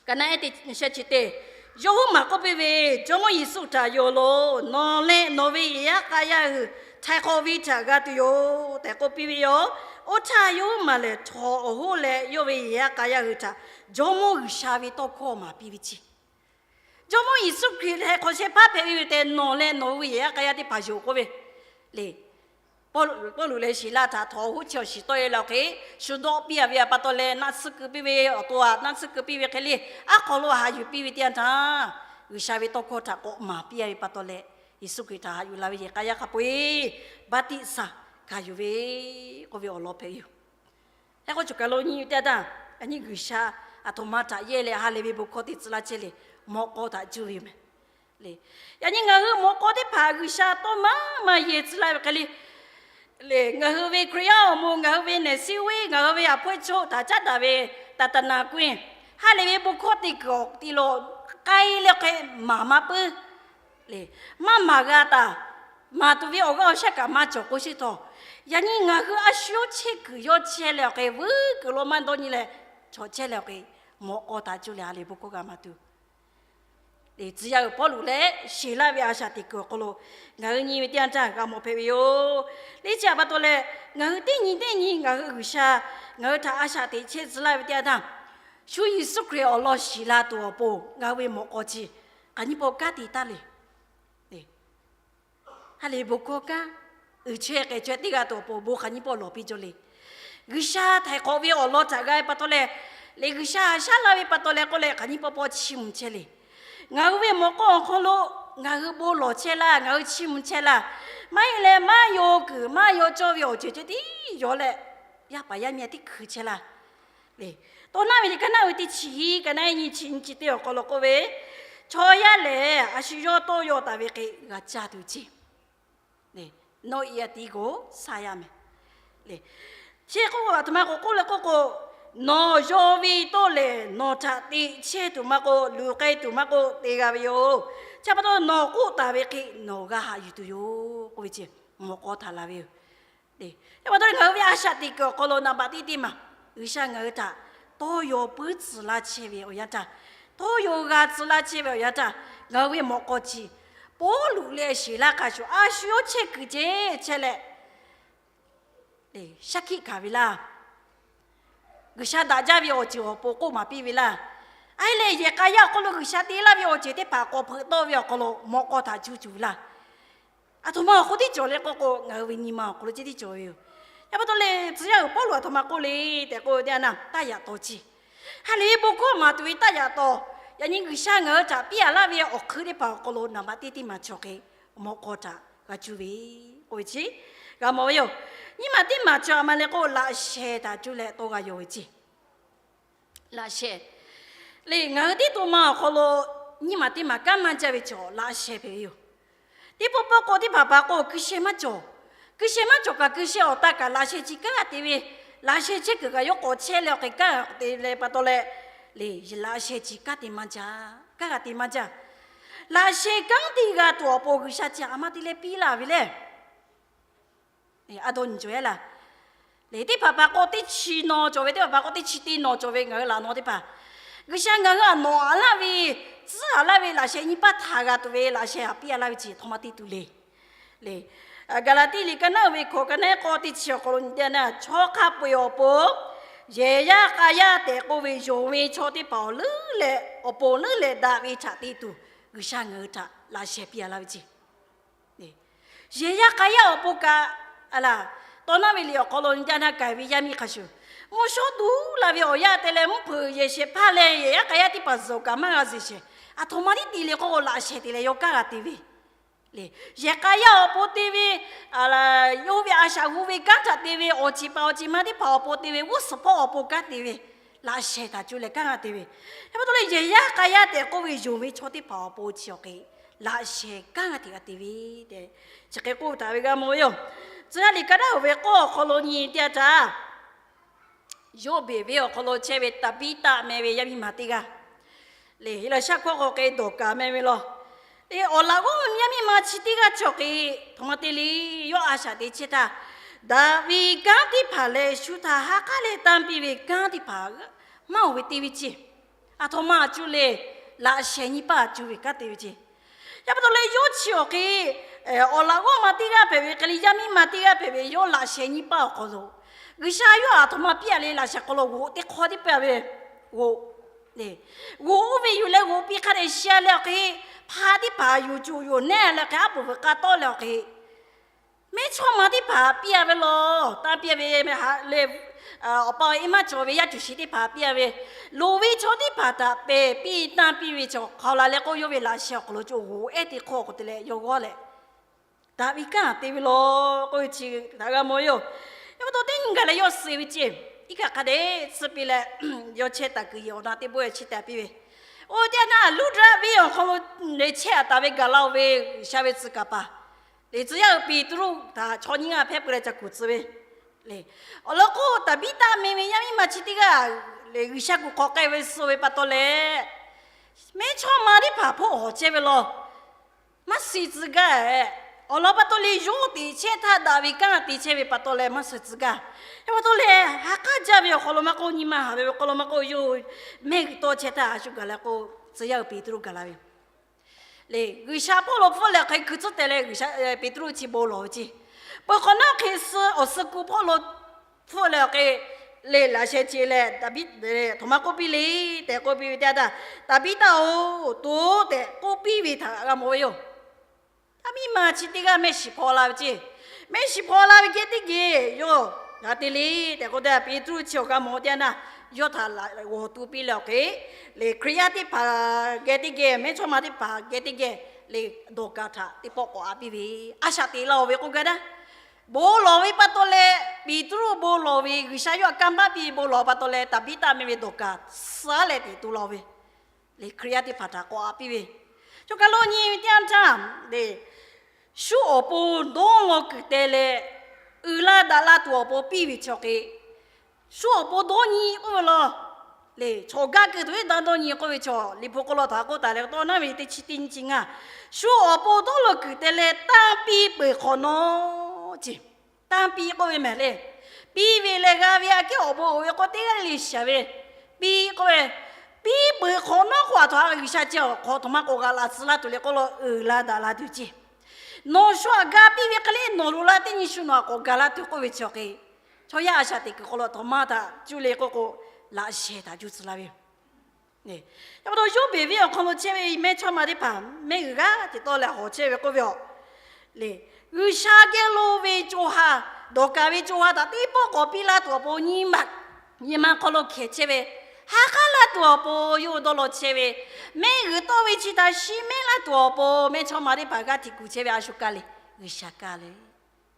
ka naˉ ehˉ teˇ shehˆ chi teˇ, yawˇ huiˉ maˬ k'oˆ piˇ ve, Jawˇmawˇ Yeˍsuˆ htaꞈ yonˍ loˬ. Nawˬ leh nawˬ ve yehˬ yaˇ k'a yaˇ hui htaiˍ hk'awꞈ ve htaꞈ g'a tuˬ yoˬ tehꞈ k'oˆ piˇ ve yoˬ. Oˇ htaˇ yawˇ huiˉ maˬ lehˬ htawnˍ awˬ hoˉ leh yawˇ ve yehˬ yaˇ k'a yaˇ hui htaꞈ Jawˇmawˇ G'uiˬsha ve tawˇ hkawˇ maˍ piˇ ve chi Jawˇmawˇ Yeˍsuˆ Hkriꞈ htaiˍ hk'awꞈ sheh hpaˇ hpehꞈ ve yoˬ tehꞈ nawˬ leh nawˬ hui ve yehˬ yaˇ k'a yaˇ teˇ hpaˍ yonˍ k'oˆ ve le. Pawˇluꞈ leh Siˍlaˆ htaꞈ htawnˍ awˬ hoˉ chi awˬ shiˍ tawˆ e la awˬ hk'e, shu dawˆ piˇ a ve pa taw leh naˆ tsuhˇ keu piˇ ve awˬ to a naˆ tsuhˇ keu piˇ ve hk'e le, aˉ hk'aw lo haꞈ yuˬ piˇ ve teˇ yanˇ htaˇ, G'uiˬsha ve tawˇ hkawˇ htaꞈ k'awꞈ maˍ piˇ a ve pa taw leh, Yeˍsuˆ Hkriꞈ htaꞈ haꞈ yuˬ la ve yehˬ k'a yaˇ hk'a peu-eˬ baˆtiˆsaˬ gaˬ yuˬ ve k'oˆ ve awˬ lawn hpehꞈ ve yoˬ. Hk'e k'o, choˬ kaˬ lo nyi ve teˇ yanˇ htaˇ, yaꞈ nyi G'uiˬsha aˬ htoꞈ ma htaꞈ yehˇ leh ha lehˬ ve bon hkawˇ te tcuh laˇ chehˇ le, mawꞈ k'aw htaꞈ cuˇ ve yoˬ meh. Yaꞈ nyi ngaˬ hui mawꞈ k'aw teˇ hpaˍ G'uiˬsha tawˇ maˇ maˇ yehˬ tcuh laˇ ve hk'e le, le ngaˬ hui ve Hkriꞈ yaˇ awˬ moˍ, ngaˬ hui ve nehˬ siˉ ve, ngaˬ hui ve aˬ hpawehˇ chaw htaꞈ caˉ daꞈ ve taˍ taˍ naˍ k'oˆ ve, ha lehˬ ve bon hkawˇ te kuiˬ awˬ ti lo k'ai leh hk'e maˍ maˇ puiˉ le, maˇ maˍ g'a taˍ. Maˍ tuˬ ve awˬ g'aˇ awˬ shaˉ kaꞈ maˇ cawˬ k'o sheˍ htawˇ, yaꞈ nyi ngaˬ hui a shu yawˇ chehˇ kuiˬ yawˇ chehˇ leh awˬ hk'e vuiˉ kuiˬ lo maˇ dawˇ nyi leh, chaw chehˇ leh awˬ hk'e mawꞈ k'aw htaꞈ cuˇ leh ha lehˬ bon hkawˇ g'a maˍ tuˬ le, tcuh yaˇ uiˍ Pawˇluꞈ leh Siˍlaˆ ve a shaꞈ teꞈ kuiˬ awˬ hk'aw lo ngaˬ hui nyi ve teˇ yanˇ htaˇ g'a mawˬ hpehꞈ ve yoˬ. Lehˬ chi htaꞈ pa taw leh, ngaˬ hui teˇ nyi teˇ nyi ngaˬ hui G'uiˬsha ngaˬ hui htaꞈ a shaꞈ teꞈ chehˇ tcuh laˇ ve teˇ yanˇ htaˇ, shu Yeˍsuˆ Hkriꞈ awˬ lawn shiˍ la tuˬ awˬ pon ngaˬ hui ve mawꞈ k'aw chi hk'aˬ nyi paw kanˉ te taˍ le. Ha lehˬ bon hkawˇ kanˉ uiˍ chaweh k'ehˬ chaweh teˇ g'a tuˬ awˬ pon bon hk'aˬ nyi paw lawˬ piˇ jaw le. G'uiˬsha htaiˍ hk'awꞈ ve awˬ lawn htaꞈ g'a ve pa taw leh, lehˬ G'uiˬsha haꞈ shaˉ laˇ ve pa taw leh k'oˆ leh hk'aˬ nyi paw paw chiˇ mvuh chehˇ le. Ngaˬ hui ve mawꞈ k'aw awˬ hk'aw lo ngaˬ hui bon lawˬ chehˇ laˇ, ngaˬ hui chiˇ mvuh chehˇ laˇ, maˇ heˆ leh maˇ yaw kuiˬ maˇ yaw cawˇ ve awˬ ceuˬ ceh tiˉ yaw leh, yaˇ paˍ yaˇ miˇ a tiˉ hkui chehˇ laˇ le. Tawˇ naˉ ve liꞈ ka naˉ ve teˇ chi hiˉ, ka naˉ nyi chi nyi chi teˇ awˬ hk'aw lo k'oˆ ve, Chaw yaˇ lehˬ a shu yawˇ tawˇ yaw taˍ ve hk'e g'a caˇ tuˬ ceˇ. Nawˬ iˉ a tiˉ k'o saˇ yaˇ meh. Chi k'oˆ k'o, aˬ htoꞈ ma k'o k'oˆ le k'oˆ k'o, nawˬ yaw ve tawˇ lehˬ nawˬ htaꞈ teꞈ chehˇ tuˬ maˇ k'oˆ, luˬ k'ai tuˬ maˇ k'oˆ te g'a ve yoˬ. Chi pa taw nawˬ k'oˆ taˍ ve hk'e nawˬ g'a haꞈ yuˬ tuˬ yoˬ k'oˆ ve chi, mawꞈ k'aw htaꞈ la ve yoˬ. Chi pa taw leh ngaˬ hui ve a shaꞈ teꞈ kuiˬ awˬ hk'aw lo naˍ baꞈ teˇ teˇ maˬ, G'uiˬsha ngaˬ hui htaꞈ tawˇ yaw puiˉ tcuh laˇ chehˇ ve awˬ yanˇ htaˇ, tawˇ yaw g'a tcuh laˇ chehˇ ve awˬ yanˇ htaˇ, ngaˬ hui ve mawꞈ k'aw chi Pawˇluꞈ leh Siˍlaˆ hk'a shuˍ a shu yawˇ chehˇ kuiˬ ceh chehˇ leh, shaˉ hkiˆ hkanˍ ve laˇ. G'uiˬsha daꞈ jaˇ ve awˬ ceuˬ awˬ pon k'oˆ maˍ piˇ ve laˇ. A e leh yehˬ k'a yaˇ awˬ hk'aw lo G'uiˬsha te laˇ ve awˬ ceuˬ teˇ hpaˍ k'awꞈ hpeuꞈ tawˆ ve awˬ hk'aw lo mawꞈ k'aw htaꞈ cuˇ cuˬ ve laˇ. Aˬ htoꞈ ma awˬ hk'oˆ tiˉ cawˬ le k'oˆ k'o, ngaˬ hui ve nyi ma awˬ hk'aw lo ceh tiˉ cawˬ ve yoˬ. Chi pa taw leh tcuh yaˇ uiˍ Pawˇluꞈ aˬ htoꞈ ma k'oˆ le tehꞈ k'oˆ ve teˇ yanˇ htaˇ, taˇ yaꞈ taw ceˇ. Ha lehˬ ve bon hkawˇ maˍ tuˬ ve taˇ yaꞈ taw. Yaꞈ nyi G'uiˬsha ngaˬ hui htaꞈ piˇ a laˇ ve awˬ hk'eun teˇ hpaˍ awˬ hk'aw lo naˍ baꞈ teˇ teˇ maˬ chaw hk'e mawꞈ k'aw htaꞈ g'a cuˇ ve k'oˆ ve chi g'a mawˬ ve yoˬ. Nyiˇ maˬ teˇ maˬ chaw aˬ ma leh k'o, laꞈ sheh htaꞈ cuˇ leh tawˇ g'a yaw ve ceˇ. Laꞈ sheh le, ngaˬ hui teˇ to ma awˬ hk'aw lo nyiˇ maˬ teˇ maˬ kanˉ maˇ jaˇ ve chaw laꞈ sheh hpehꞈ ve yoˬ. Teˇ pawˆ pawˆ k'o teˇ hpaˍ hpaˍ k'o, hkui sheh maˇ cawˬ. Hkui sheh maˇ cawˬ kaꞈ, hkui sheh awˬ taˇ kaꞈ laꞈ sheh chi kanˉ g'a te ve, laꞈ sheh chehˇ kuiˬ kaꞈ yawˇ k'awꞈ chehˇ leh awˬ hk'e kanˉ g'a te leh pa taw leh, le laꞈ sheh chi kanˉ te maˇ jaˇ, kanˉ g'a te maˇ jaˇ. Laꞈ sheh kanˉ te g'a tuˬ awˬ pon G'uiˬsha chi aˬ ma te leh piˇ laˇ ve le. A dawˇ nyi cawˬ yaˇ laˇ. Teˇ hpaˍ hpaˍ k'o teˇ chi nawˬ cawˬ ve, teˇ hpaˍ hpaˍ k'o teˇ chi teˇ nawˬ cawˬ ve, ngaˬ hui laꞈ nawˬ teˇ hpaˍ, G'uiˬsha ngaˬ hui aˬ nawˬ aꞈ laˇ ve, tcuhˉ aꞈ laˇ ve laꞈ sheh nyi paˇ htaꞈ g'a tuˬ ve laꞈ sheh aˬ piˇ a laˇ ve chi htoꞈ ma te tuˬ le. Le, Gaˍlaˍtiˆ liꞈ ka naˉ ve hkawꞈ ka naˉ k'awˇ teˇ chi awˬ hk'aw lo nyi teˇ yanˇ, chaw hk'a peu-eˬ awˬ pon yehˬ yaˇ k'a yaˇ tehꞈ k'oˆ ve yonˍ ve chaw teˇ hpaˍ awˬ leuˉ leh awˬ pon leuˉ leh daꞈ ve htaꞈ te tuˬ, G'uiˬsha ngaˬ hui htaꞈ laꞈ sheh piˇ a laˇ ve ceˇ. Yehˬ yaˇ k'a yaˇ awˬ pon kaꞈ, a laˬ, tawˇ naˉ ve liꞈ awˬ hk'aw lo nyi jaˇ naˇ k'ai ve yaˇ miˇ hk'a shuˍ, mvuhˇ shawˉ duˬ la ve awˬ yanˇ te leh mvuhˇ hpeuꞈ yehˬ shehˍ hpaˇ leh yehˬ yaˇ k'a yaˇ teˇ hpaˍ zuhˬ kaꞈ maˇ g'a zuhˬ shehˍ. Aˬ htoꞈ ma tiˉ te le k'oˆ k'o, laꞈ sheh te leh yawˇ kanˉ g'a te ve le. Yehˬ k'a yaˇ awˬ pon te ve, yawˇ hui ve a shaꞈ hu ve kanˉ htaꞈ te ve, awˬ ceˬ paˍ awˬ ceˬ ma teˇ hpaˍ awˬ pon te ve, g'uˇ suhˍ hpawˇ awˬ pon kanˉ te ve, laꞈ sheh htaꞈ cuˇ leh kanˉ g'a te ve. Chi pa taw leh yehˬ yaˇ k'a yaˇ tehꞈ k'oˆ ve yonˍ ve chaw teˇ hpaˍ awˬ pon chi awˬ hk'e laꞈ shehˍ kanˉ g'a hteꞈ g'a te ve tehꞈ, chi hk'e k'oˆ taˍ ve g'a mawˬ ve yoˬ. Tcuh yaˇ liꞈ ka daˇ oˍ ve k'awˇ awˬ hk'aw lo nyi teˇ yanˇ htaˇ, Yoˇbeˍ venˇ awˬ hk'aw lo chehˇ ve Taˍbiˇtaˆ meh ve yaˇ miˇ ma teˇ g'aˇ, lehˬ Eˍlaˍsaˆ hkawˇ k'o hk'e Dawˍkaˍ meh ve law. Lehˬ awˬ laꞈ g'awˇ yaˇ miˇ ma chi teˇ g'aˇ chi awˬ hk'e htaꞈ ma te le, yawˇ a shaꞈ teꞈ chehˇ htaˇ, daꞈ ve kanˉ teˇ hpaˍ leh shu htaꞈ ha k'aˉ leh tanˇ piˇ ve kanˉ teˇ hpaˍ maˇ oˬ ve te ve ceˇ. Aˬ htoꞈ ma aˬ cuˇ le, laꞈ shehˍ nyiˇ paˆ aˬ cuˇ ve kanˉ te ve ceˇ. Yaˇ pa taw leh yawˇ chi awˬ hk'e awˬ laꞈ g'awˇ ma teˇ g'aˇ hpehꞈ ve hk'e le, yaˇ miˇ ma teˇ g'aˇ hpehꞈ ve, yawˇ laꞈ shehˍ nyiˇ paˆ awˬ hk'aw lo G'uiˬsha yawˇ aˬ htoꞈ ma piˇ a le, laꞈ shehˍ hk'aw lo g'oꞈ teˇ hk'awˇ teˇ peuˬ ve g'oꞈ, g'oꞈ oˇ ve yuˬ leh g'oꞈ piˇ hk'a dehꞈ sheh leh awˬ hk'e, hpa teˇ hpaˍ yuˬ cuˬ yuˬ nehˇ leh hk'e aˉ poꞈ veuꞈ k'a tawˆ leh awˬ hk'e, mehˇchawˇma teˇ hpaˍ piˇ a ve law. Tanˇ piˇ a ve le, awˬ pa awˬ e maˇ cawˬ ve yaˇ cuˬ shi teˇ hpaˍ piˇ a ve, loˍ ve chaw teˇ hpaˍ htaꞈ pehˬ piˇ tanˇ piˇ ve chaw hk'aw la leh k'o, yawˇ ve laꞈ shehˍ awˬ hk'aw lo co g'oꞈ ehˉ teˇ hk'awˇ k'o te leh yawˇ g'awˇ leh, daꞈ ve kanˉ te ve law k'oˆ ve chi htaꞈ g'a mawˬ ve yoˬ. Yaˇ pa taw teˇ nyi gaˬ leh yawˇ suh ve ceˇ. Iˉ kaˆ hk'a dehꞈ tsuhˇ piˇ leh yawˇ chehˇ taˍ kuiˬ yehˬ awˬ na teˇ bon chehˇ taˍ piˇ ve, oˇ teˇ yanˇ htaˇ Luˇdraˆ venˇ awˬ hk'aw lo lehˬ chehˇ taˍ ve gaˬ la-o ve G'uiˬsha ve tcuh kaˍ paˍ, lehˬ tcuh yaˇ uiˍ Peˍtruˆ htaꞈ chaw nyiˇ g'aˇ hpehˇ peuˬ leh ca kuˬ tcuh ve, lehˬ awˬ lawn k'o Taˍbiˇtaˆ meh ve yaˇ miˇ ma chi teˇ g'aˇ lehˬ G'uiˬsha kuˬ hk'awꞈ k'ai ve suh ve pa taw leh, mehˇchawˇma teˇ hpaˍ hpawˇ hawˬ chehˇ ve law. Maˇ suh tcuh gaˇ. Awˬ lawn pa taw leh yawˇ teꞈ chehˇ htaˇ daꞈ ve kanˉ te chehˇ ve pa taw leh maˇ suh tcuh gaˇ. Yaˇ pa taw leh ha k'aˉ jaˇ ve awˬ hk'aw lo maˇ k'oˆ, nyi ma haˍ ve awˬ hk'aw lo maˇ k'oˆ, yawˇ mehˆ g'uiˬ tawˆ chehˇ htaˇ a shu gaˬ la k'o, tcuh yaˇ uiˍ Peˍtruˆ gaˬ la ve, lehˬ G'uiˬsha pawˆ lo hpfuhˆ leh hk'e kuˬ tcuhˉ teh leh G'uiˬsha, Peˍtruˆ chi bon lawˬ ve ceˇ. Peuˬ hk'awꞈ nawˉ hk'e suh awˬ suh ku hpawˇ lo hpfuhˆ leh awˬ hk'e lehˬ laꞈ sheh ce leh, Taˍbiˇtaˆ, aˬ htoꞈ ma k'oˆ piˇ le tehꞈ k'oˆ piˇ ve teˇ yanˇ htaˇ, Taˍbiˇtaˆ-oˬ, to tehꞈ k'oˆ piˇ ve htaꞈ g'a mawˬ ve yoˬ. Yaˇ miˇ ma chi teˇ g'aˇ mehˆ shiˍ hpaw la ve ceˇ. Mehˆ shiˍ hpaw la ve geh teˇ geh yawˇ g'a te le tehꞈ k'oˆ te, Peˍtruˆ chi awˬ g'a mawˬ teˇ yanˇ htaˇ, yawˇ htaꞈ g'awˬ tu piˇ leh awˬ hk'e, lehˬ Hkriꞈ yaˇ teˇ hpaˍ geh teˇ geh, mehˇchawˇma teˇ hpaˍ geh teˇ geh, lehˬ Dawˍkaˍ htaꞈ teˇ pawˆ k'awꞈ a piˇ ve, a shaꞈ teꞈ la-o ve k'oˆ gaˇ naˉ. Bon lawˬ ve pa taw leh, Peˍtruˆ bon lawˬ ve, G'uiˬsha yawˇ htaꞈ kanˇ paˆ piˇ ve bon lawˬ pa taw leh, Taˍbiˇtaˆ meh ve Dawˍkaˍ suh leh teꞈ tu la-o ve, lehˬ Hkriꞈ yaˇ teˇ hpaˍ htaꞈ k'awꞈ a piˇ ve, chaw kaˬ lo nyi ve teˇ yanˇ htaˇ, lehˬ shu awˬ pon dawˇ law kuiˬ teh leh, uiˍ la daꞈ la tuˬ awˬ pon piˇ ve chi awˬ hk'e, shu awˬ pon dawˇ nyi k'oˆ ve law. Lehˬ chaw gaˇ keu tuˬ ve daˇ dawˇ nyi k'oˆ ve chaw, Liꞈ hpu hk'aw lo htaꞈ k'oˆ taˍ leh tawˇ naˉ ve teˇ chi teˇ nyi chi ngaˇ, shu awˬ pon dawˇ law kuiˬ teh leh tanˇ piˇ peuˬ hk'awꞈ nawˉ ceˇ. Tanˇ piˇ k'oˆ ve mehˍ le. Piˇ ve leh g'a ve aꞈ kehˉ awˬ bon oˬ ve k'o teˇ g'aˇ le le shiˍ ve. Piˇ k'oˆ ve, piˇ peuˬ hk'awꞈ nawˉ k'o aˬ htoꞈ G'uiˬsha chi awˬ hk'aw htoꞈ ma k'o g'a la tcuh laˇ tuˬ le k'oˆ lo uiˍ la daꞈ la tuˬ ceˇ. Nawˬ shu aꞈ ga piˇ ve hk'e le, nawˬ loꞈ la teˇ nyi shu nawˬ aꞈ k'awꞈ ga laˇ tuˬ k'oˆ ve chi awˬ hk'e, chaw yaˇ a shaꞈ teꞈ kuiˬ hk'aw lo htoꞈ ma htaꞈ cuˇ le k'oˆ k'o, laꞈ shehˍ htaꞈ cuˇ tcuh la ve yoˬ. Yaˇ pa taw Yoˇbeˍ venˇ awˬ hk'aw lo chehˇ ve mehˇchawˇma teˇ hpaˍ mehˆ g'uiˬ g'aˇ teꞈ tawˆ leh hawˬ chehˇ ve k'oˆ ve aˬ, lehˬ G'uiˬsha geh lo ve co ha, Dawˍkaˍ ve co ha htaꞈ teˇ pawˆ k'awꞈ piˇ laˇ tuˬ awˬ pon nyi ma, nyi ma hk'aw lo hkehˍ chehˇ ve, ha k'aˉ laˇ tuˬ awˬ pon yawˇ hui dawˇ law chehˇ ve, mehˆ g'uiˬ tawˆ ve chi htaꞈ shiˍ mehˆ laˇ tuˬ awˬ pon mehˇchawˇma teˇ hpaˍ g'aˇ hteꞈ kuˬ chehˇ ve a shu kaˇ le, G'uiˬsha kaˇ le.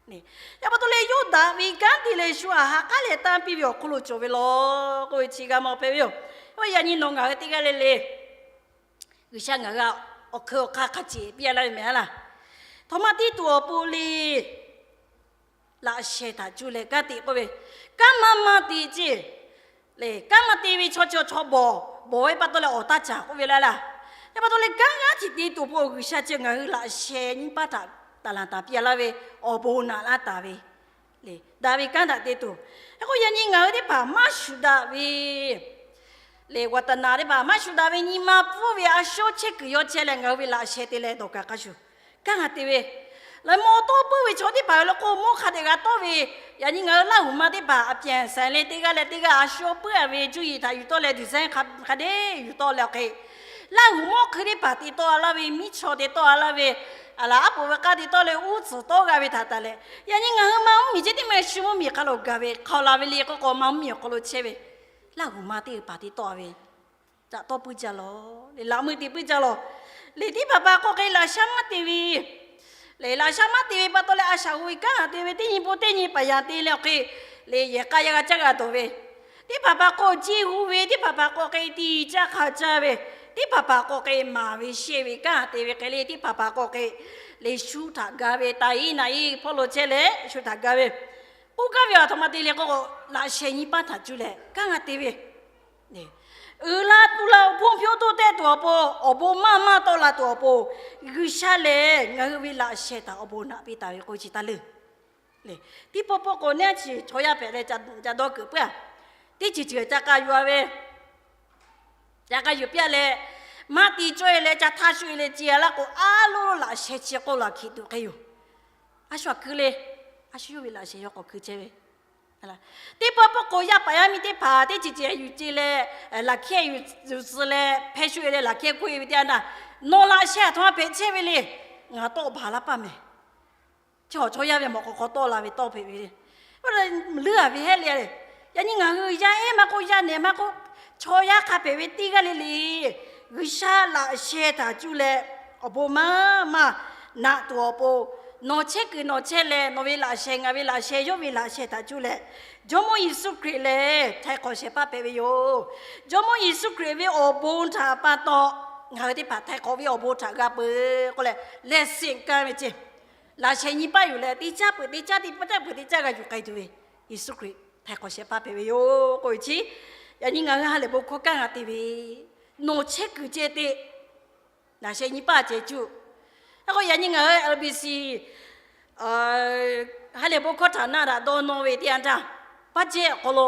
Yaˇ pa taw leh yawˇ daꞈ ve kanˉ te leh shu aꞈ ha k'aˉ leh tanˇ piˇ ve awˬ hk'oˆ lo cawˬ ve law k'oˆ ve chi g'a mawˬ hpehꞈ ve yoˬ. Oˇ yaꞈ nyi nawˬ ngaˬ hui teˇ g'aˇ le le, G'uiˬsha ngaˬ hui awˬ hk'eun awˬ hk'aˇ hk'a ceˬ piˇ a laˇ ve mehˍ a laˇ. Htaꞈ ma te tuˬ awˬ pon le, laꞈ shehˍ htaꞈ cuˇ leh kanˉ te k'oˆ ve, kanˉ maˇ maˇ te ceˇ. Lehˬ kanˉ maˇ te ve chaw chi chaw bawˬ, bawˬ ve pa taw leh awˬ taˇ caˍ k'oˆ ve laˇ laˇ. Yaˇ pa taw leh kanˉ g'aˇ hteꞈ te tuˬ awˬ pon G'uiˬsha chi ngaˬ hui laꞈ shehˍ nyiˇ paˆ htaꞈ taˍ laˬ taˍ piˇ a laˇ ve, awˬ bon naꞈ laˇ taˍ ve, lehˬ daꞈ ve kanˉ htaꞈ te tuˬ. Hk'e k'o yaꞈ nyi ngaˬ hui teˇ hpaˍ maˇ shuˍ daꞈ ve, lehˬ g'aꞈ taˍ naˍ teˇ hpaˍ maˇ shuˍ daꞈ ve nyi ma pfuhˇ ve a shu chehˇ kuiˬ yawˇ chehˇ leh ngaˬ hui ve laꞈ shehˍ te leh Dawˍkaˍ hk'a shuˍ kanˉ g'a te ve, laiˉ mawˇ tawˇ puiˉ ve chaw teˇ hpaˍ ve law k'o mawˇ hk'a dehꞈ g'a tawˆ ve, yaꞈ nyi ngaˬ hui Laˇhuˍ ma teˇ hpaˍ a pyaˍ saiˍ leh teˇ g'aˇ leh teˇ g'aˇ a shu puiˉ a ve cuˇ yiˍ htaꞈ yuˬ tawˆ leh design hk'a dehꞈ yuˬ tawˆ leh awˬ hk'e, Laˇhuˍ mawˇ hkui teˇ hpaˍ te tawˆ a laˇ ve, miˇ chaw te tawˆ a laˇ ve, aˬ laˬ aˉ poꞈ ve k'aˇ te tawˆ leh uˉ tcuhˍ tawˆ g'a ve htaꞈ taˍ leh, yaꞈ nyi ngaˬ hui ma mvuhˇmiˬ chi teˇ maˬ shu mvuhˇmiˬ hk'a lo gaˬ ve hk'aw la ve le k'oˆ k'o, ma mvuhˇmiˬ awˬ hk'aw lo chehˇ ve Laˇhuˍ ma teˇ hpaˍ te tawˆ a ve, caꞈ tawˇ puiˉ jaˇ lawˬ, lehˬ laꞈ meuˇ te puiˉ jaˇ lawˬ. Lehˬ teˇ hpaˍ hpaˍ k'o hk'e laꞈ sha maˇ te ve, lehˬ laꞈ sha maˇ te ve pa taw leh a shaꞈ g'oˇ ve kanˉ te ve teˇ nyi pon teˇ nyi paˍ yaꞈ te leh awˬ hk'e, lehˬ yehˬ k'a yaˇ g'a caˇ g'a dawˬ ve, teˇ hpaˍ hpaˍ k'o jeˇ g'uˇ ve, teˇ hpaˍ hpaˍ k'o hk'e tiꞈ caˇ hk'a caˇ ve, Teˇ hpaˍ hpaˍ k'awꞈ k'ai maˍ ve shehˇ ve kanˉ te ve hk'e le, teˇ hpaˍ hpaˍ k'awꞈ k'ai le shu htaꞈ ga ve, taˍ iˉ naˍ iˉ hpawˇ lo chehˇ leh shu htaꞈ ga ve, k'oˆ gaˇ ve awˬ htoꞈ ma te le k'o, laꞈ sheh nyi paˇ htaꞈ cuˇ leh kanˉ te ve, uiˍ la tuˬ la awˬ hponˇ hpyawˇ toˇ tehˆ tuˬ awˬ pon, awˬ bon maˇ maˇ tawˆ la tuˬ awˬ pon, G'uiˬsha lehˬ ngaˬ hui ve laꞈ sheh htaꞈ awˬ bon naꞈ piˇ taˍ ve k'oˆ ve chi taˇ leuˬ. Teˇ pawˆ pawˆ k'o neˇ chi chaw yaˇ hpehꞈ leh ca dawˇ keunˍ puiˉ-a. Teˇ ceuˬ ceuˬ ca k'a yuˬ-a ve, ca k'a yuˬ piˇ-a leh, maˇ te cawˇ-e leh ca htaˇ shu-e leh ce-a laˇ k'o, a loˇ laꞈ sheh chi k'oˆ laˬ hkiꞈ tuˬ hk'e yoˬ. A shu-a keu le, a shu yawˇ ve laꞈ sheh yawˇ k'awꞈ keu chehˇ ve. Teˇ pawˆ pawˆ k'o yaˇ paˍ yaˇ miˇ teˇ hpaˍ teˇ ceuˬ ceuˬ yuˬ ce leh, laꞈ hkehˇ yuˬ tcuh leh hpehˇ shu-e leh laꞈ hkehˇ k'oˆ-e ve teˇ yanˇ, nawˬ laꞈ sheh aˬ htoꞈ ma hpehꞈ chehˇ ve le. Ngaˬ tawˆ baˬ laˇ paˇ mehˍ. Chi awˬ chaw yaˇ ve mawꞈ k'aw hk'aw tawˆ la ve tawˇ hpehꞈ ve le. Leuˉ-a ve hehˉ le. Yaꞈ nyi ngaˬ hui yaˇ ehˉ maˇ k'oˆ, yaˇ nehˬ maˇ k'oˆ, chaw yaˇ hk'a hpehꞈ ve teˇ g'aˇ le le, G'uiˬsha laꞈ sheh htaꞈ cuˇ leh awˬ bon maˇ maˇ naꞈ tuˬ awˬ pon, nawˬ chehˇ kuiˬ nawˬ chehˇ leh nawˬ ve laꞈ sheh, ngaˬ ve laꞈ sheh, yawˇ ve laꞈ sheh htaꞈ cuˇ leh, Jawˇmawˇ Yeˍsuˆ Hkriꞈ lehˬ htaiˍ hk'awꞈ shehˍ hpaˇ hpehꞈ ve yoˬ. Jawˇmawˇ Yeˍsuˆ Hkriꞈ ve awˬ bon htaꞈ pa taw, ngaˬ hui teˇ hpaˍ htaiˍ hk'awꞈ ve awˬ bon htaꞈ g'a peuˬ k'oˆ leh, lehˬ siꞈ kaˇ ve ceˇ. Laꞈ sheh nyi paˇ yuˬ leh teˇ caˉ peuˬ teˇ caˉ, teˇ caˉ peuˬ teˇ caˉ g'a yuˬ k'ai tuˬ ve, Yeˍsuˆ Hkriꞈ htaiˍ hk'awꞈ shehˍ hpaˇ hpehꞈ ve yoˬ k'oˆ ve chi. Yaꞈ nyi ngaˬ hui ha lehˬ bon hkawˇ kanˉ g'a te ve, nawˬ chehˇ kuiˬ ceh te, laꞈ sheh nyi paˇ ceh cuˇ. Hk'e k'o yaꞈ nyi ngaˬ hui LBC ha lehˬ bon hkawˇ htaꞈ naˆ daꞈ dawˇ nawˇ ve teˇ yanˇ htaˇ, paˇ jehˇ awˬ hk'aw lo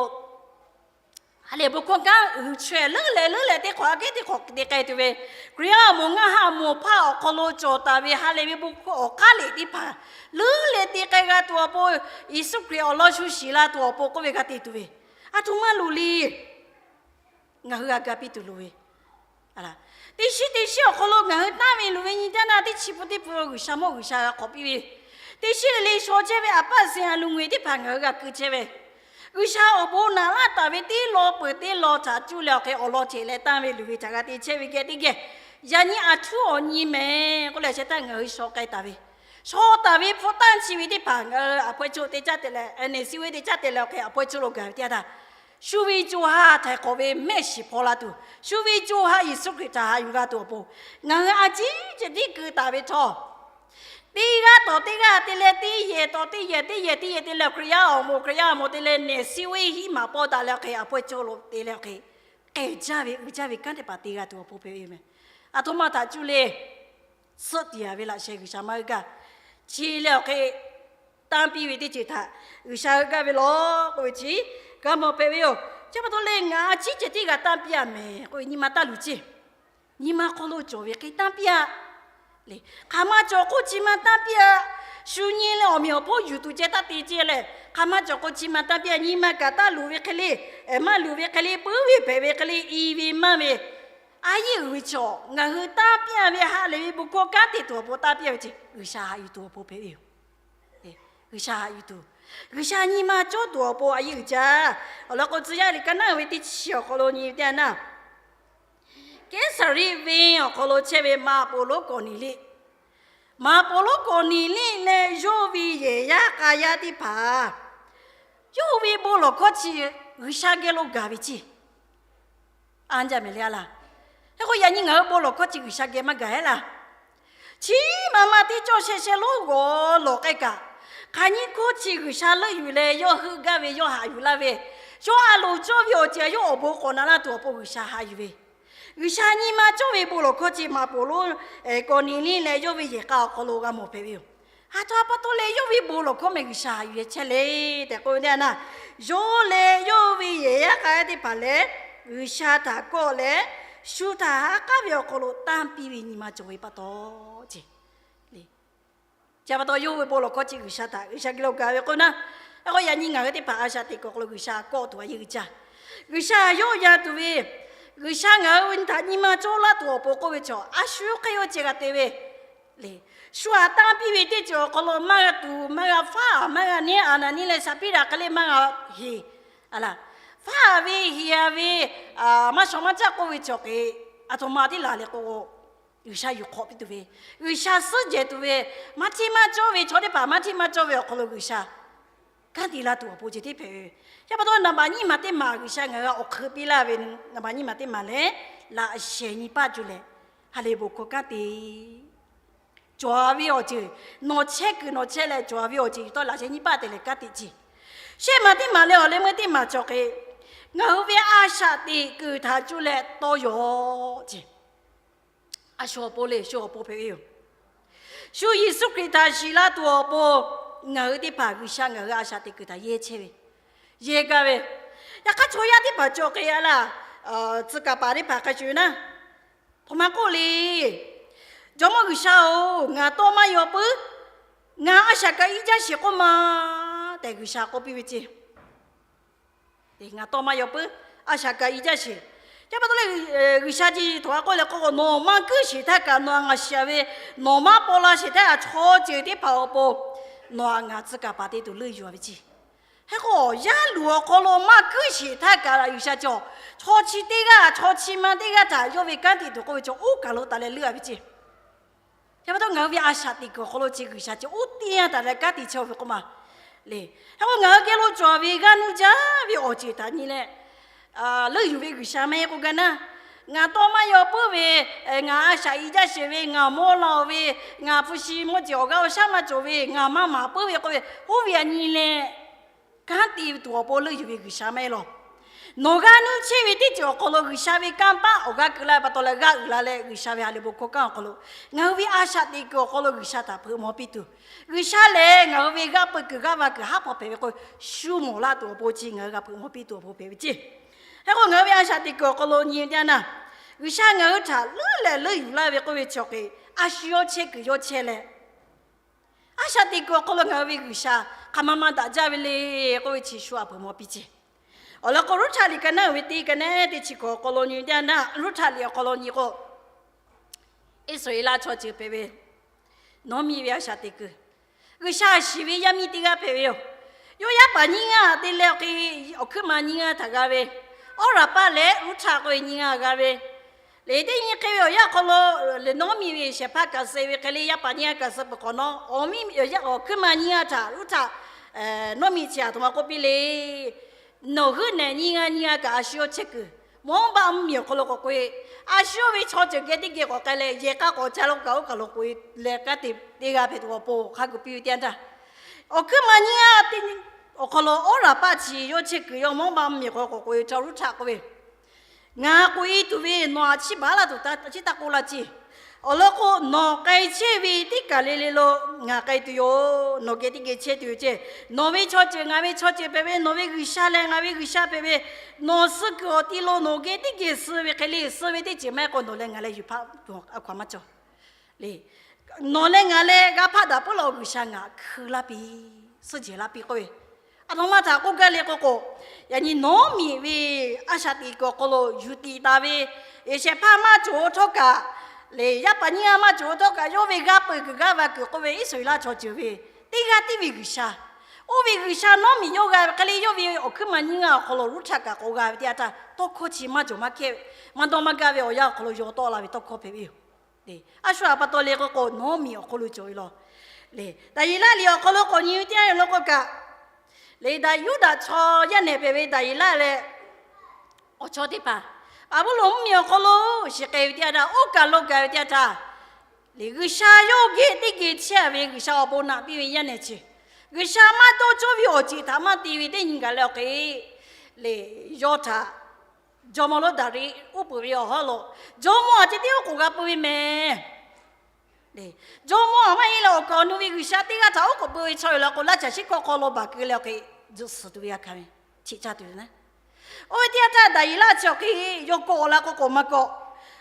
ha lehˬ bon hkawˇ kanˉ uiˍ chaweh leuˉ leh leuˉ leh teˇ hk'awꞈ aꞈ kehˉ teˇ hk'awꞈ te k'ai tuˬ ve, Hkriꞈ yaˇ awˬ moˍ ngaˇ ha awˬ moˍ hpaˇ awˬ hk'aw lo cawˬ taˍ ve ha lehˬ ve bon hkawˇ awˬ hk'aˇ lehˬ teˇ hpaˍ leuˉ leh te k'ai g'a tuˬ awˬ pon, Yeˍsuˆ Hkriꞈ awˬ lawn shu shiˍ la tuˬ awˬ pon k'oˆ ve g'a te tuˬ ve, aˬ htoꞈ ma loˍ le. Ngaˬ hui g'a ga piˇ tuˬ loˍ ve, teˇ shiˉ teˇ shiˉ awˬ hk'aw lo ngaˬ hui tanˇ ve loˍ ve nyi caˇ na teˇ chi pun teˇ pun G'uiˬsha mawˇ G'uiˬsha g'a hk'awꞈ piˇ ve, teˇ shiˉ le le shaw chehˇ ve aꞈ paˆ seˍ a loˍ ngeuˍ teˇ hpaˍ ngaˬ hui g'a keu chehˇ ve, G'uiˬsha awˬ bon naꞈ laˇ taˍ ve teˇ law peuˬ teˇ law htaꞈ cuˇ leh awˬ hk'e awˬ lawn hteꞈ leh tanˇ ve loˍ ve htaꞈ g'a te chehˇ ve geh teˇ geh, yaꞈ nyi aˬ htuˉ awˬ nyi mehˍ k'oˆ leh sheh htaˇ ngaˬ hui shaw k'ai taˍ ve, shaw taˍ ve hpu tanˇ chi ve teˇ hpaˍ ngaˬ hui aˬ hpaweh co teˇ caˇ te leh, NCC ve teˇ caˇ te leh awˬ hk'e aˬ hpaweh co lo gaˬ ve teˇ yanˇ htaˇ, shu ve co ha htaiˍ hk'awꞈ ve mehˆ shiˍ hpaw la tuˬ, shu ve co ha Yeˍsuˆ Hkriꞈ htaꞈ haꞈ yuˬ g'a tuˬ awˬ pon, ngaˬ hui a ciˉ ceh tiˉ keu taˍ ve htawˇ, teˇ g'aˇ tawˍ teˇ g'aˇ te leh teˇ yehˬ tawˍ teˇ yehˬ teˇ yehˬ teˇ yehˬ te leh Hkriꞈ yaˇ awˬ moˍ Hkriꞈ yaˇ awˬ moˍ te leh nehˬ siˉ ve hiˉ maˍ pawˇ daꞈ leh awˬ hk'e aˬ hpaweh co lo te leh awˬ hk'e, k'ehˬ jaˇ ve uiˍ jaˇ ve kanˉ teˇ hpaˍ te g'a tuˬ awˬ pon hpehꞈ ve yoˬ mehˍ. Aˬ htoꞈ ma htaꞈ cuˇ le, suhˆ tiˍ yaˍ ve laꞈ sheh G'uiˬsha maˇ g'a gaˇ. Chi leh awˬ hk'e tanˇ piˇ ve teˇ ceuˬ htaꞈ G'uiˬsha g'a gaˇ ve law k'oˆ ve chi g'a mawˬ hpehꞈ ve yoˬ. Chi pa taw leh ngaˬ a ciˉ ceh tiˉ g'a tanˇ piˇ-a mehˍ k'oˆ ve nyi ma taˇ luˬ ceˇ. Nyi ma hk'aw lo cawˬ ve hk'e tanˇ piˇ-a. Hk'aˬ ma cawˬ k'o chi ma tanˇ piˇ-a. Shu nyi leh awˬ meꞈ awˬ hponˇ yuˬ tuˬ ceh taˇ te ceˇ leh, hk'aˬ ma cawˬ k'o chi ma tanˇ piˇ-a. Nyi ma kaꞈ taˇ luˬ ve hk'e le, maˇ luˬ ve hk'e le, puiˉ ve hpehꞈ ve hk'e le, i ve maˇ ve, a yeˇ uiˍ ve chaw ngaˬ hui tanˇ piˇ-a ve ha lehˬ ve bon hkawˇ kanˉ te tuˬ awˬ pon tanˇ piˇ-a ve ceˇ, G'uiˬsha haꞈ yuˬ tuˬ awˬ pon hpehꞈ ve yoˬ. G'uiˬsha haꞈ yuˬ tuˬ, G'uiˬsha nyi ma cawˇ tuˬ awˬ pon a yeˇ uiˍ jaˇ. Awˬ lawn k'o tcuh yaˇ liꞈ ka naˉ ve teˇ chi awˬ hk'aw lo nyi ve teˇ yanˇ, Kehˉsaˍriˆ venˇ awˬ hk'aw lo chehˇ ve maꞈ poˍ lonˉ Kawˍneˍliˆ, maꞈ poˍ lonˉ Kawˍneˍliˆ leh yawˇ ve yehˬ yaˇ k'a yaˇ teˇ hpaˍ, yawˇ ve bon lawˬ hkawˇ chi G'uiˬsha geh lo gaˬ ve ceˇ. Anˇ jaˇ mehˍ le a laˇ. Hk'e k'o yaꞈ nyi ngaˬ hui bon lawˬ hkawˇ chi G'uiˬsha geh maˇ gaˬ-e laˇ. Chi ma ma teˇ cawˇ sheh sheh lonˉ g'awˬ lawˬ k'ai kaꞈ, hk'aˬ nyiˇ hkawˇ chi G'uiˬsha leuˆ yuˬ leh yawˇ heuˆ gaˇ ve, yawˇ haꞈ yuˬ laˇ ve, yawˇ a loˍ cawˇ ve awˬ ceuˬ yawˇ awˬ bon k'awꞈ na laˇ tuˬ awˬ pon G'uiˬsha haꞈ yuˬ ve, G'uiˬsha nyi ma cawˇ ve bon lawˬ hkawˇ chi maꞈ poˍ lonˉ Kawˍneˍliˆ leh yawˇ ve yehˬ k'a awˬ hk'aw lo g'a mawˬ hpehꞈ ve yoˬ. Aˬ htoꞈ pa taw leh yawˇ ve bon lawˬ hkawˇ mehˍ G'uiˬsha haꞈ yuˬ yehˬ chehˇ le tehꞈ k'oˆ ve teˇ yanˇ, yawˇ leh yawˇ ve yehˬ yaˇ k'a yaˇ teˇ hpaˍ lehˬ, G'uiˬsha htaꞈ kawˆ leh, shu htaꞈ ha k'aˉ ve awˬ hk'aw lo tanˇ piˇ ve nyi ma cawˬ ve pa taw ceˇ. Chi pa taw yawˇ ve bon lawˬ hkawˇ chi G'uiˬsha htaꞈ G'uiˬsha geh lo gaˬ ve k'o naˉ, hk'e k'o yaꞈ nyi ngaˬ hui teˇ hpaˍ a shaꞈ teꞈ kuˬ awˬ hk'aw lo G'uiˬsha kawˆ tuˬ a yeˇ uiˍ jaˇ. G'uiˬsha yawˆ yan tuˬ ve, G'uiˬsha ngaˬ hui ve nyi htaꞈ nyi ma cawˇ laˇ tuˬ awˬ pon k'oˆ ve chaw a shu hk'e yawˇ ceh g'a te ve le. Shu htaꞈ tanˇ piˇ ve teˇ ceuˬ awˬ hk'aw lo maˇ g'a tuˬ, maˇ g'a faˉ, maˇ g'a neˉ, Aˍnaˍniˆ leh Saˍpiˉraꞈ hk'e le maˇ g'a heˍ. A laˇ, faˉ ve heˍ a ve, maˇ shawˍ maˇ caˆ k'oˆ ve cawˬ hk'e, aˬ htoꞈ ma teˇ laˬ le k'o, G'uiˬsha yuˬ hk'awꞈ piˇ tuˬ ve, G'uiˬsha suhˉ jehˬ tuˬ ve, maˇ hteˇ maˇ cawˇ ve chaw teˇ hpaˍ maˇ hteˇ maˇ cawˇ ve awˬ hk'aw lo G'uiˬsha kanˉ te laˇ tuˬ awˬ pon ceh tiˉ hpehꞈ ve. Chi pa taw naˍ baꞈ nyiˇ maˬ teˇ maˬ G'uiˬsha ngaˬ hui awˬ hk'eun piˇ laˇ ve, naˍ baꞈ nyiˇ maˬ teˇ maˬ lehˬ, laꞈ shehˍ nyi paˆ cuˇ leh ha lehˬ bon hkawˇ kanˉ te. Cawˬ ve awˬ ceuˬ, nawˬ chehˇ kuiˬ nawˬ chehˇ leh cawˬ ve awˬ ceuˬ yuˬ tawˆ laꞈ shehˍ nyi paˆ te leh kanˉ te ce. Shehˆ maˬ teˇ maˬ leh awˬ leh meuˇ teˇ maˬ cawˬ hk'e, ngaˬ hui ve a shaꞈ teꞈ kuiˬ htaꞈ cuˇ leh tawˇ yaw ce. A shu awˬ pon le, shu awˬ pon hpehꞈ ve yoˬ. Shu Yeˍsuˆ Hkriꞈ htaꞈ shiˍ la tuˬ awˬ pon, ngaˬ hui teˇ hpaˍ G'uiˬsha ngaˬ hui a shaꞈ teꞈ kuiˬ htaꞈ yehˇ chehˇ ve, yehˇ gaˇ ve. Yaꞈ hk'aˇ chaw yaˇ teˇ hpaˍ cawˬ hk'e a laˇ, tcuh kaˍ paˍ teˇ hpaˍ hk'a shuˍ naˇ, htoꞈ ma k'oˆ le, Jawˇmawˇ G'uiˬsha-oˬ, ngaˬ tawˇ maˇ yaw puiˉ, ngaˬ a shaꞈ kaꞈ i jaˇ sheˍ k'oˆ ma tehꞈ G'uiˬsha k'oˆ piˇ ve ce. Ngaˬ tawˇ maˇ yaw puiˉ, a shaꞈ kaꞈ i jaˇ sheˍ. Yaꞈ pa taw leh, G'uiˬsha ce htoꞈ ma k'oˆ leh k'o, nawˬ maˇ kuiˉ sheˍ htaˇ kaꞈ nawˬ htaꞈ ngaˬ shiˍ ve, nawˬ maˇ paw la sheˍ htaˇ chaw ceuˬ teˇ hpaˍ awˬ pon nawˬ htaꞈ ngaˬ tcuh kaˍ paˍ te tuˬ leuˆ yuˬ ve ce. Hk'e k'o, yaˇ luˬ awˬ hk'aw lo maˇ kuiˉ sheˍ htaˇ kaꞈ G'uiˬsha cawˬ, chaw chi teˇ g'aˇ chaw chi ma teˇ g'aˇ htaꞈ yawˇ ve kanˉ te tuˬ k'oˆ ve chaw oˇ kaˬ lo taˍ leh leuˆ a ve ce. Yaꞈ pa taw ngaˬ hui ve a shaꞈ teꞈ kuiˬ awˬ hk'aw lo chi G'uiˬsha chi oˇ teˇ yanˇ taˍ leh kanˉ te chehˇ ve k'oˆ ma le. Hk'e k'o, ngaˬ hui geh lo cawˬ ve g'aˇ nuˇ jaˇ ve awˬ ceuˬ htaꞈ nyi leh leuˆ yuˬ ve G'uiˬsha maˇ heˆ k'oˆ gaˇ naˇ. Ngaˬ tawˇ maˇ yaw puiˉ ve, ngaˬ a shaꞈ i jaˇ sheˍ ve, ngaˬ mawˇ la-oˬ ve, ngaˬ hpu shi mawˇ jeˬ awˬ g'aˇ awˬ shaˉ maˇ cawˬ ve, ngaˬ maˇ maˍ puiˉ ve k'oˆ ve, oˇ ve htaꞈ nyi leh kanˉ te tuˬ awˬ pon leuˆ yuˬ ve G'uiˬsha maˇ heˆ law. Nawˬ g'aˇ nuˇ chehˇ ve teˇ ceuˬ awˬ hk'aw lo G'uiˬsha ve kanˇ paˆ awˬ g'aˇ keu laˇ ve pa taw leh g'aˇ uiˍ la leh G'uiˬsha ve ha lehˬ bon hkawˇ kanˉ awˬ hk'aw lo ngaˬ hui ve a shaꞈ teꞈ kuiˬ awˬ hk'aw lo G'uiˬsha htaꞈ hpeuꞈ maw piˇ tuˬ, G'uiˬsha lehˬ ngaˬ hui ve g'aˇ peu kuiˬ g'aˇ va kuiˬ haˉ pawˇ hpehꞈ ve k'o, shu mawˬ laˇ tuˬ awˬ pon chi ngaˬ hui g'a hpeuꞈ maw piˇ tuˬ awˬ pon hpehꞈ ve ce. Hk'e k'o, ngaˬ hui ve a shaꞈ teꞈ kuiˬ awˬ hk'aw lo nyi ve teˇ yanˇ, G'uiˬsha ngaˬ hui htaꞈ leuˉ leh leuˆ yuˬ laˇ ve k'oˆ ve chi awˬ hk'e, a shu yawˇ chehˇ kuiˬ yawˇ chehˇ leh, a shaꞈ teꞈ kuiˬ awˬ hk'aw lo ngaˬ hui ve G'uiˬsha hk'aˬ ma ma daꞈ jaˇ ve le k'oˆ ve chi shu htaꞈ hpeuꞈ maw piˇ ce. Awˬ lawn k'o, Ruˉhtaꞈ liꞈ ka naˉ uiˍ ve teˇ ka naˉ teˇ chi hkawꞈ awˬ hk'aw lo nyi ve teˇ yanˇ, Ruˉhtaꞈ liꞈ awˬ hk'aw lo nyi k'o, Iˉsaˍreˍlaˆ chaw ceuˬ hpehꞈ ve Nawˉmiˆ ve a shaꞈ teꞈ kuiˬ, G'uiˬsha shiˍ ve yaˇ miˇ teˇ g'aˇ hpehꞈ ve yoˬ. Yawˇ yaˇ paˍ nyiˇ g'aˇ te leh awˬ hk'e, awˬ hkuiˉ ma nyiˇ g'aˇ htaꞈ g'a ve, Awˉraˍpaˆ leh Ruˉhtaꞈ k'oˆ ve nyiˇ g'aˇ g'a ve, leh teˇ nyi hk'e ve awˬ yanˇ awˬ hk'aw lo, lehˬ Nawˉmiˆ ve shehˍ hpaˇ kaꞈ suh ve hk'e le, yaˇ paˍ nyiˇ g'aˇ kaꞈ suh peuˬ hk'awꞈ nawˉ, awˬ hkuiˉ ma nyiˇ g'aˇ htaꞈ Ruˉhtaꞈ, Nawˉmiˆ chi htaꞈ htoꞈ ma k'oˆ piˇ le. Nawˬ huiˉ nehˬ nyiˇ g'aˇ nyiˇ g'aˇ kaꞈ a shu yawˇ chehˇ kuiˬ, Mawˇbaˆ mvuhˇmiˬ awˬ hk'aw lo k'awꞈ k'oꞈ-e, a shu yawˇ ve chaw ceuˬ geh teˇ geh k'awꞈ k'ai leh yehˬ k'aˇ k'awꞈ ca lo kaꞈ oˇ kaˬ lo k'oꞈ-e leh kanˉ te teˇ g'aˇ hpehꞈ tuˬ awˬ pon hk'a gu piˇ ve teˇ yanˇ htaˇ, awˬ hkuiˉ ma nyiˇ g'aˇ teˇ awˬ hk'aw lo Awˉraˍpaˆ chi yawˇ chehˇ kuiˬ yawˇ Mawˇbaˆ mvuhˇmiˬ hk'aw lo k'awꞈ k'oꞈ-e chaw Ruˉhtaꞈ k'oˆ ve, Ngaˬ k'oꞈ-e tuˬ ve nawˬ htaꞈ chiˇ baˬ laˇ tuˬ taˇ chiˇ taˇ k'oˆ laˇ ce. Awˬ lawn k'o, nawˬ k'ai chehˇ ve teˇ kaˬ le le lo ngaˬ k'ai tuˬ yoˬ. Nawˬ geh teˇ geh chehˇ tuˬ yoˬ ce. Nawˬ ve chaw ceuˬ ngaˬ ve chaw ceuˬ hpehꞈ ve, nawˬ ve G'uiˬsha lehˬ ngaˬ ve G'uiˬsha hpehꞈ ve, nawˬ suh kuiˬ awˬ ti lo nawˬ geh teˇ geh suh ve hk'e le, suh ve teˇ ceuˬ maˇ heˆ k'o nawˬ leh ngaˬ leh yuˬ hpaˇ tuˬ a hkaw-anˬ maˇ cawˬ le. Nawˬ leh ngaˬ leh g'a hpaˆ daꞈ puiˉ law G'uiˬsha ngaˬ hkui laˇ piˇ, suhˉ jehˬ laˇ piˇ k'oˆ ve, a htoꞈ ma htaꞈ k'oˆ gaˇ le k'oˆ k'o, yaꞈ nyi Nawˉmiˆ ve a shaꞈ teꞈ kuiˬ awˬ hk'aw lo yuˬ tiꞈ taˍ ve, shehˍ hpaˇ maˇ cawˬ htawˇ kaꞈ, leh yaˇ paˍ nyiˇ g'aˇ maˇ cawˬ htawˇ kaꞈ, yawˇ ve g'aˇ peuˬ kuiˬ g'aˇ va kuiˬ k'oˆ ve Iˉsaˍreˍlaˆ chaw ceuˬ ve teˇ g'aˇ tiˉ ve G'uiˬsha, oˇ ve G'uiˬsha Nawˉmiˆ yawˇ g'a ve hk'e le, yawˇ ve awˬ hkuiˉ ma nyiˇ g'aˇ awˬ hk'aw lo Ruˉhtaꞈ kaꞈ k'awꞈ g'a ve teˇ yanˇ htaˇ, tawˇ hkawˇ chi maˇ cawˬ maˇ hkehˇ, maˇ dawˇ maˇ gaˇ ve awˬ yanˇ awˬ hk'aw lo yaw tawˆ la ve tawˇ hkawˇ hpehꞈ ve yoˬ. A shu htaꞈ pa taw le k'oˆ k'o, Nawˉmiˆ awˬ hk'aw lo cawˬ ve law. Lehˬ, Daˍyeˍlaˆ liꞈ awˬ hk'aw lo k'awꞈ nyi ve teˇ yanˇ awˬ lawn k'o kaꞈ, lehˬ, Yuˇdaꞈ chaw yaˇ nehˬ hpehꞈ ve Daˍyeˍlaˆ leh awˬ chawˇ teˇ hpaˍ Baˍbuˍlonˍ mvuhˇmiˬ awˬ hk'aw lo shiˍ k'ai ve teˇ yanˇ htaˇ, oˇ kaˬ lo gaˬ ve teˇ yanˇ htaˇ, lehˬ, G'uiˬsha yawˇ geh teˇ geh chehˇ ve G'uiˬsha awˬ bon naꞈ piˇ ve yaˇ nehˬ chi, G'uiˬsha maˇ dawˇ cawˇ ve awˬ ceuˬ htaꞈ maˇ te ve teˇ nyi gaˬ leh awˬ hk'e, lehˬ, yawˇ htaꞈ jawˇmawˇ lonˉ Daˍriˆ uˉ peunˍ ve awˬ hawˉ lo, jawˇmawˇ aˬ ceh tiˉ oˉ k'oˍ g'a peu ve mehˍ. Jawˇmawˇ aˬ maˇ heˆ leh awˬ kaˍ awˬ nu ve G'uiˬsha teˇ g'aˇ htaꞈ oˉ k'oˍ peu ve chaw yoˬ laˬ k'o, laˇ caˬ shiˉ hkawˇ hk'aw lo baˬ keu leh awˬ hk'e zuhꞈ suhˍ tuˬ ve g'a hkanˍ ve, cheꞈ caˇ tuˬ ve naˉ. Oˇ ve teˇ yanˇ htaˇ Daˍyeˍlaˆ chi awˬ hk'e yawˇ kawˆ la k'o k'awꞈ maˇ kawˆ.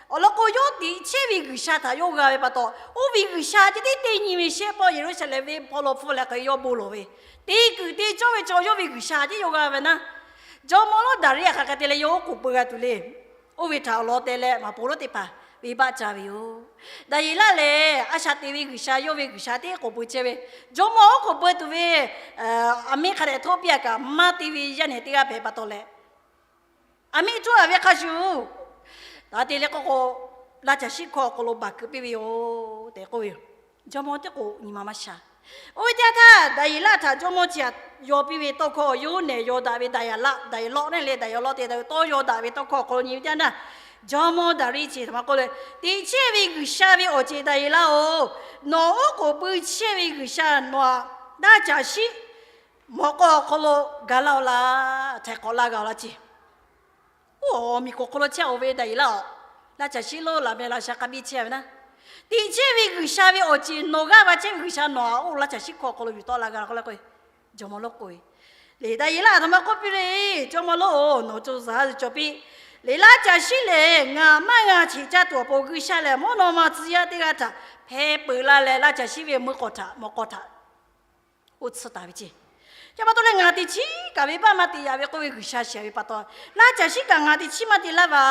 Awˬ lawn k'o, yawˇ teꞈ chehˇ ve G'uiˬsha htaꞈ yawˇ g'a ve pa taw, oˇ ve G'uiˬsha ceh tiˉ teˇ nyi ve shehˆ pawˆ Yeˍruˆsaˍlehnˍ venˇ hpawˇ lo hpfuhˇ leh hk'e yawˇ bon lawˬ ve, te kuiˬ te cawˇ ve chaw yawˇ ve G'uiˬsha ceh yawˇ g'a ve naˉ. Jawˇmawˇ lonˉ Daˍriˆ hk'aˬ hk'e te leh yawˇ oˉ k'oˍ peu g'a tuˬ le. Oˇ ve htaꞈ awˬ lawn te leh maˍ poˍ lonˉ teˇ hpaˍ venˇbaˆ ca ve yoˬ. Daˍyeˍlaˆ lehˬ, a shaꞈ teꞈ ve G'uiˬsha yawˇ ve G'uiˬsha teˇ k'oˍ peu chehˇ ve, jawˇmawˇ oˉ k'oˍ peu tuˬ ve, aˬ miˇ hk'a dehꞈ htoˆ piˇ a kaꞈ maˇ te ve yaˇ nehˬ teˇ g'aˇ hpehꞈ pa taw leh, aˬ miˇ htoˆ a ve hk'a shuˍ, taˍ te leh k'oˆ k'o, laˇ caˬ shiˉ hkawˇ awˬ hk'aw lo baˬ keu piˇ ve yoˬ tehꞈ k'oˆ ve yoˬ. Jawˇmawˇ teˇ k'oˍ nyi ma maˇ sha. Oˇ ve teˇ yanˇ htaˇ Daˍyeˍlaˆ htaꞈ jawˇmawˇ chi htaꞈ yaw piˇ ve tawˇ hkawˇ, yawˇ hui nehˬ yaw daꞈ ve Daˍyeˍlaˆ, Daˍyeˍlaˆ naˉ leh Daˍyeˍlaˆ te tawˇ yaw daꞈ ve tawˇ hkawˇ awˬ hk'aw lo nyi ve teˇ yanˇ htaˇ, Jawˇmawˇ Daˍriˆ chi htaꞈ maˇ k'oˆ le, teꞈ chehˇ ve G'uiˬsha ve awˬ ceˬ Daˍyeˍlaˆ-oˬ, nawˬ oˉ k'oˍ pui chehˇ ve G'uiˬsha nawˬ htaꞈ daˇ caˬ shiˉ mawꞈ k'aw awˬ hk'aw lo ga laˇ-oˆ laˇ, htaiˍ hk'awꞈ laˇ g'a-oˆ laˇ ce. Oˇ awˬ miˬ k'oˍ hk'aw lo chehˇ-oˬ ve Daˍyeˍlaˆ-oˬ, laˇ caˬ shiˉ lonˉ laˬ meh laꞈ sha k'a biˇ chehˇ ve naˉ, teꞈ chehˇ ve G'uiˬsha ve awˬ ceˬ nawˬ g'aˇ va chehˇ ve G'uiˬsha nawˬ htaꞈ oˇ laˇ caˬ shiˉ hkawˇ awˬ hk'aw lo yuˬ tawˆ la g'a k'oˆ le k'o, Jawˇmawˇ lonˉ k'oˆ ve, Leˬ Daˍyeˍlaˆ htaꞈ maˇ k'oˆ piˇ le, Jawˇmawˇ lonˉ-oˬ, nawˬ co zuhˬ ha zuhˬ cawˬ piˇ. Leˬ laˇ caˬ shiˉ lehˬ ngaˬ maˇ g'a cheꞈ caˇ tuˬ awˬ pon G'uiˬsha lehˬ mvuhˇ naw ma tcuh yaˇ teˇ g'aˇ htaꞈ hpeh peuˬ la leh laˇ caˬ shiˉ ve meuˇ k'aw htaꞈ mawꞈ k'aw htaꞈ oˇ tsuhˇ taˍ ve ce. Chi pa taw leh ngaˬ teꞈ chiˉ kaꞈ venˇbaˆ maˇ te yaꞈ ve k'oˆ ve G'uiˬsha shiˍ ve pa taw, laˇ caˬ shiˉ kaꞈ ngaˬ teꞈ chiˉ maˇ te laˇ va.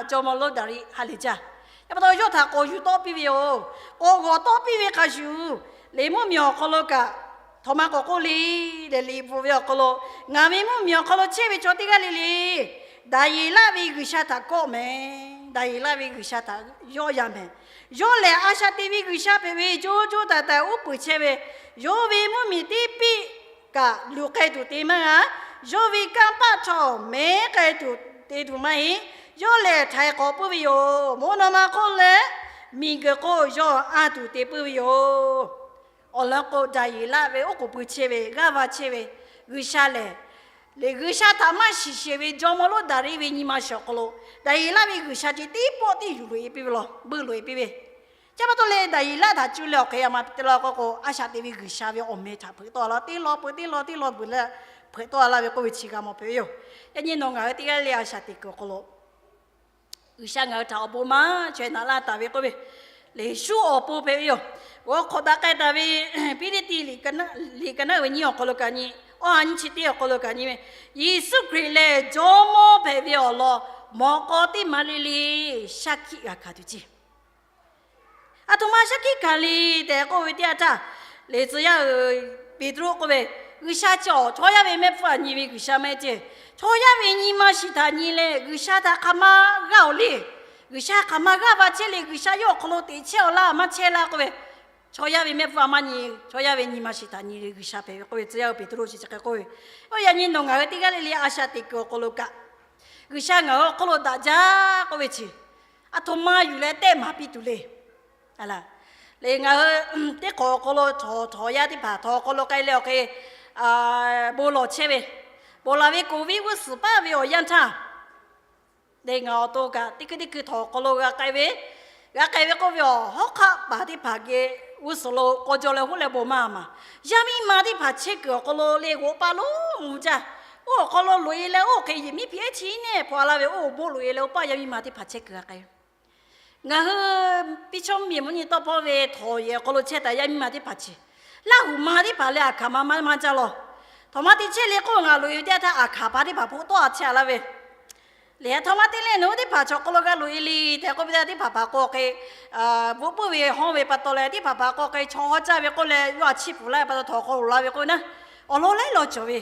Jawˇmawˇ lonˉ Daˍriˆ ha lehˬ jaˇ. Chi pa taw yawˇ htaꞈ k'awꞈ yuˬ tawˆ piˇ ve yoˬ. K'awꞈ g'awˬ tawˆ piˇ ve hk'a shuˍ, liꞈ mvuhˇmiˬ awˬ hk'aw lo kaꞈ htawꞈ ma k'awꞈ k'oˆ le, leh liꞈ bvuhꞈ ve awˬ hk'aw lo, ngaˬ ve mvuhˇmiˬ awˬ hk'aw lo chehˇ ve chaw teˇ g'aˇ le le Daˍyeˍlaˆ ve G'uiˬsha htaꞈ kawˆ mehˍ. Daˍyeˍlaˆ ve G'uiˬsha htaꞈ yawˆ yan mehˍ. Yawˇ lehˬ a shaꞈ teꞈ ve G'uiˬsha hpehꞈ ve, co co taiˍ taiˍ uˉ peunˍ chehˇ ve, yawˇ ve mvuhˇmiˬ teˇ piˆ kaꞈ luˬ k'ai tuˬ te maˇ g'a. Yawˇ ve kanˇ paˆ htawˇ mehˉ k'ai tuˬ te tuˬ maˇ heˆ. Yawˇ lehˬ htaiˍ hk'awꞈ puiˉ ve yoˬ. Mvuhˇ naw ma hk'oˆ leh miˬguiˬ hk'oˆ yawˇ anˇ tuˬ te puiˉ ve yoˬ. Awˬ lawn k'o, Daˍyeˍlaˆ ve oˉ k'oˍ pui chehˇ ve, g'aˇ va chehˇ ve G'uiˬsha lehˬ, lehˬ G'uiˬsha htaꞈ maˇ shiˍ sheˍ ve jawˇmawˇ lonˉ Daˍriˆ ve nyi ma shiˍ awˬ hk'aw lo, Daˍyeˍlaˆ ve G'uiˬsha ceh teˇ pawˆ tiˉ yuˬ loꞈ e piˇ ve law, buiˇ loꞈ e piˇ ve. Chi pa taw leh Daˍyeˍlaˆ htaꞈ cuˇ leh awˬ hk'e a ma te la k'o k'o, a shaꞈ teꞈ ve G'uiˬsha ve awˬ meh htaꞈ hpeuꞈ tawˆ la, teˇ law peuˬ teˇ law teˇ law peuˬ leh hpeuꞈ tawˆ la laˇ ve k'oˆ ve chi g'a mawˬ hpehꞈ ve yoˬ. Yaꞈ nyi nawˬ ngaˬ hui teˇ g'aˇ le a shaꞈ teꞈ kuiˬ awˬ hk'aw lo G'uiˬsha ngaˬ hui htaꞈ awˬ bon maˇ chaweh naꞈ laˇ taˍ ve k'oˆ ve, Liꞈ shuˉ awˬ pon hpehꞈ ve yoˬ. G'aw hk'awꞈ daꞈ k'ai taˍ ve Piˇliˇtiˆ liꞈ ka naˉ uiˍ ve nyiˇ awˬ hk'aw lo kaꞈ nyi, awˬ ha nyi chi teˇ awˬ hk'aw lo kaꞈ nyi ve, Yeˍsuˆ Hkriꞈ lehˬ Jawˇmawˇ hpehꞈ ve awˬ lawn mawꞈ k'aw teˇ maˍ le le shaˉ hkiˆ g'a hkanˍ tuˬ ce. Aˬ htoꞈ ma shaˉ hkiˆ hkanˍ le tehꞈ k'oˆ ve teˇ yanˇ htaˇ, liꞈ tcuh yaˇ uiˍ Peˍtruˆ k'oˆ ve, G'uiˬsha chi awˬ chaw yaˇ ve mehˆ hpfuhˇ htaꞈ nyi ve G'uiˬsha maˇ heˆ ce. Chaw yaˇ ve nyi ma shiˍ htaꞈ nyi leh G'uiˬsha htaꞈ hk'aˬ ma g'aˇ awˬ le. G'uiˬsha hk'aˬ ma g'aˇ va chehˇ le, G'uiˬsha yawˇ awˬ hk'aw lo teꞈ chehˇ awˬ laˇ maˇ chehˇ laˇ k'oˆ ve, chaw yaˇ ve mehˆ hpfuhˇ htaꞈ maˇ nyi, chaw yaˇ ve nyi ma shiˍ htaꞈ nyi ve G'uiˬsha hpehꞈ ve k'oˆ ve tcuh yaˇ uiˍ Peˍtruˆ chi chi hk'e k'oˆ ve. Oˇ yaꞈ nyi nawˬ ngaˬ hui teˇ g'aˇ le le a shaꞈ teꞈ kuiˬ awˬ hk'aw lo kaꞈ, G'uiˬsha ngaˬ hui awˬ hk'aw lo daꞈ jaˇ k'oˆ ve chi, aˬ htoꞈ ma yuˬ leh tehˆ maˍ piˇ tuˬ le. Leh ngaˬ hui teˇ hk'awꞈ awˬ hk'aw lo htawnˍ htawnˍ yaˇ teˇ hpaˍ htawnˍ awˬ hk'aw lo k'ai leh awˬ hk'e bon lawˬ chehˇ ve, ponˬ laˬ ve koˍ viˉ g'uˇ suhˍ paˆ ve awˬ yanˇ htaˇ, leh ngaˬ awˬ to kaꞈ teˇ hkui teˇ hkui htawnˍ awˬ hk'aw lo g'a k'ai ve, g'a k'ai ve k'oˆ ve awˬ hawˉ hk'aˆ paˍ teˇ hpaˍ geh g'uˇ suhˍ lo k'aw jaw leh hoˉ leh bon maˇ maˍ. Yaˇ miˇ ma teˇ hpaˍ chehˇ kuiˬ awˬ hk'aw lo leh g'oꞈ paˇ lonˉ jaˇ. Oˇ awˬ hk'aw lo loꞈ e leh oˇ hk'e yehˬ miˉ hpiˇ ehˉ chi neˇ hpaw laˇ ve oˇ bon loꞈ e leh oˇ paˇ yaˇ miˇ ma teˇ hpaˍ chehˇ kuiˬ g'a k'ai ve. Ngaˬ hui piˇ chawˇ miˬ mvuhˇ nyi tawˇ hpawˇ ve htawnˍ yehˬ awˬ hk'aw lo chehˇ taˍ yaˇ miˇ ma teˇ hpaˍ chi, Laˇ huˍ ma teˇ hpaˍ leh aˬ hkanˍ ma maˇ maˇ jaˇ law. Htawnˍ ma te chehˇ le k'oˆ ngaˬ loꞈ e ve teˇ yanˇ htaˇ aˬ hkanˍ pa teˇ hpaˍ hpoˆ tawˆ a chehˇ a laˇ ve. Lehˬ, htawnˍ ma te leh nawˬ hui teˇ hpaˍ chaw hk'aw lo g'a loꞈ e le tehꞈ k'oˆ ve teˇ yanˇ, teˇ hpaˍ hpaˍ k'awꞈ hk'e, bvuhꞈ puiˉ ve hawˇ ve pa taw leh teˇ hpaˍ hpaˍ k'awꞈ hk'e chaw hawˉ caˇ ve k'oˆ leh yawˇ htaꞈ chiˇ pfuhˍ laˇ ve pa taw htawnˍ hk'aw loꞈ la ve k'oˆ ve naˉ, awˬ lawn laiˉ law cawˬ ve.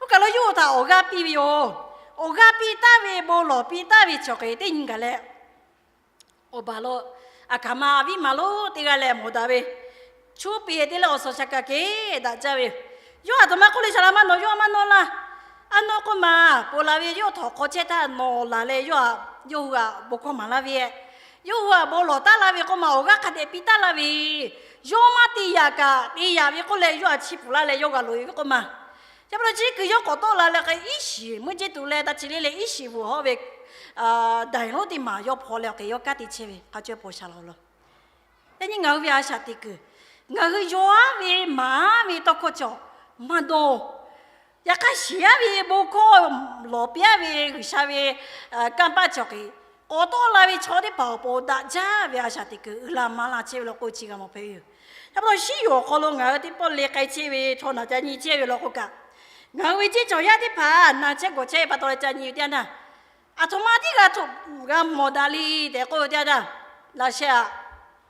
Oˇ kaˬ lo yawˇ hui htaꞈ awˬ g'aˇ piˇ ve yoˬ. Awˬ g'aˇ piˇ taˍ ve bon lawˬ piˇ taˍ ve chaw hk'e teˇ nyi gaˬ leh, awˬ baˬ lo aˬ hkanˍ ma aˬ viˉ ma lonˉ teˇ g'aˇ leh mawˬ daꞈ ve, chuˇ piˇ te leh awˬ suhˍ shaˍ kaꞈ kehˬ daꞈ jaˇ ve, yawˇ aˬ htoꞈ ma k'oˆ le, Saˍ laꞈ maˇ nawˬ yawˇ maˇ nawˇ laˇ. A nawˇ k'oˆ maˬ, ponˬ laˬ ve yawˇ htawnˍ hk'aw chehˇ htaˇ nawˬ laˬ leh yawˇ, yawˇ hui htaꞈ bon hkawˇ maˍ laˇ ve, yawˇ hui htaꞈ bon lawˬ taˉ laˇ ve k'oˆ maˬ awˬ g'aˇ hk'a dehꞈ piˇ taˉ laˇ ve, yawˇ maˇ te yaꞈ kaꞈ te yaꞈ ve k'oˆ leh yawˇ htaꞈ chiˇ pfuhˍ laˇ leh yawˇ g'a loꞈ e ve k'oˆ maˬ. Chi pa taw chi kuiˬ yawˇ k'awꞈ tawˆ la leh hk'e iˉ shiˍ meuˇ jeˇ tuˬ leh ta chi le leh iˉ shiˍ bvuhꞈ hawˉ ve daiˬ lonˉ teˇ maˬ yawˇ hpaw leh awˬ hk'e yawˇ kanˉ te chehˇ ve hk'a chaweh paw sha la-o law. Yaꞈ nyi ngaˬ hui ve a shaꞈ teꞈ kuiˬ, ngaˬ hui yaw aˉ ve maˍ aˉ ve tawˇ hkawˇ cawˬ maˇ dawˇ. Yaꞈ hk'aˇ, shiˍ aˉ ve bon hkawˇ lawˬ piˇ aˉ ve G'uiˬsha ve kanˇ paˆ cawˬ hk'e, k'awꞈ tawˆ la ve chaw teˇ hpaˍ awˬ pon daꞈ jaˇ ve a shaꞈ teꞈ kuiˬ uiˍ la maˍ la chehˇ ve law k'o chi g'a mawˬ hpehꞈ ve yoˬ. Chi pa taw shiˉ yoˬ awˬ hk'aw lo ngaˬ hui teˇ pawˆ le k'ai chehˇ ve chaw naˬ ca nyi chehˇ ve law k'o kaꞈ, ngaˬ hui ve ceˇ cawˬ yaˇ teˇ hpaˍ na chehˇ gawˬ chehˇ ve pa taw leh ca nyi ve teˇ yanˇ, aˬ htoꞈ ma tiˉ g'a htoꞈ g'a mawˬ daꞈ le tehꞈ k'oˆ ve teˇ yanˇ, laꞈ sheh aꞈ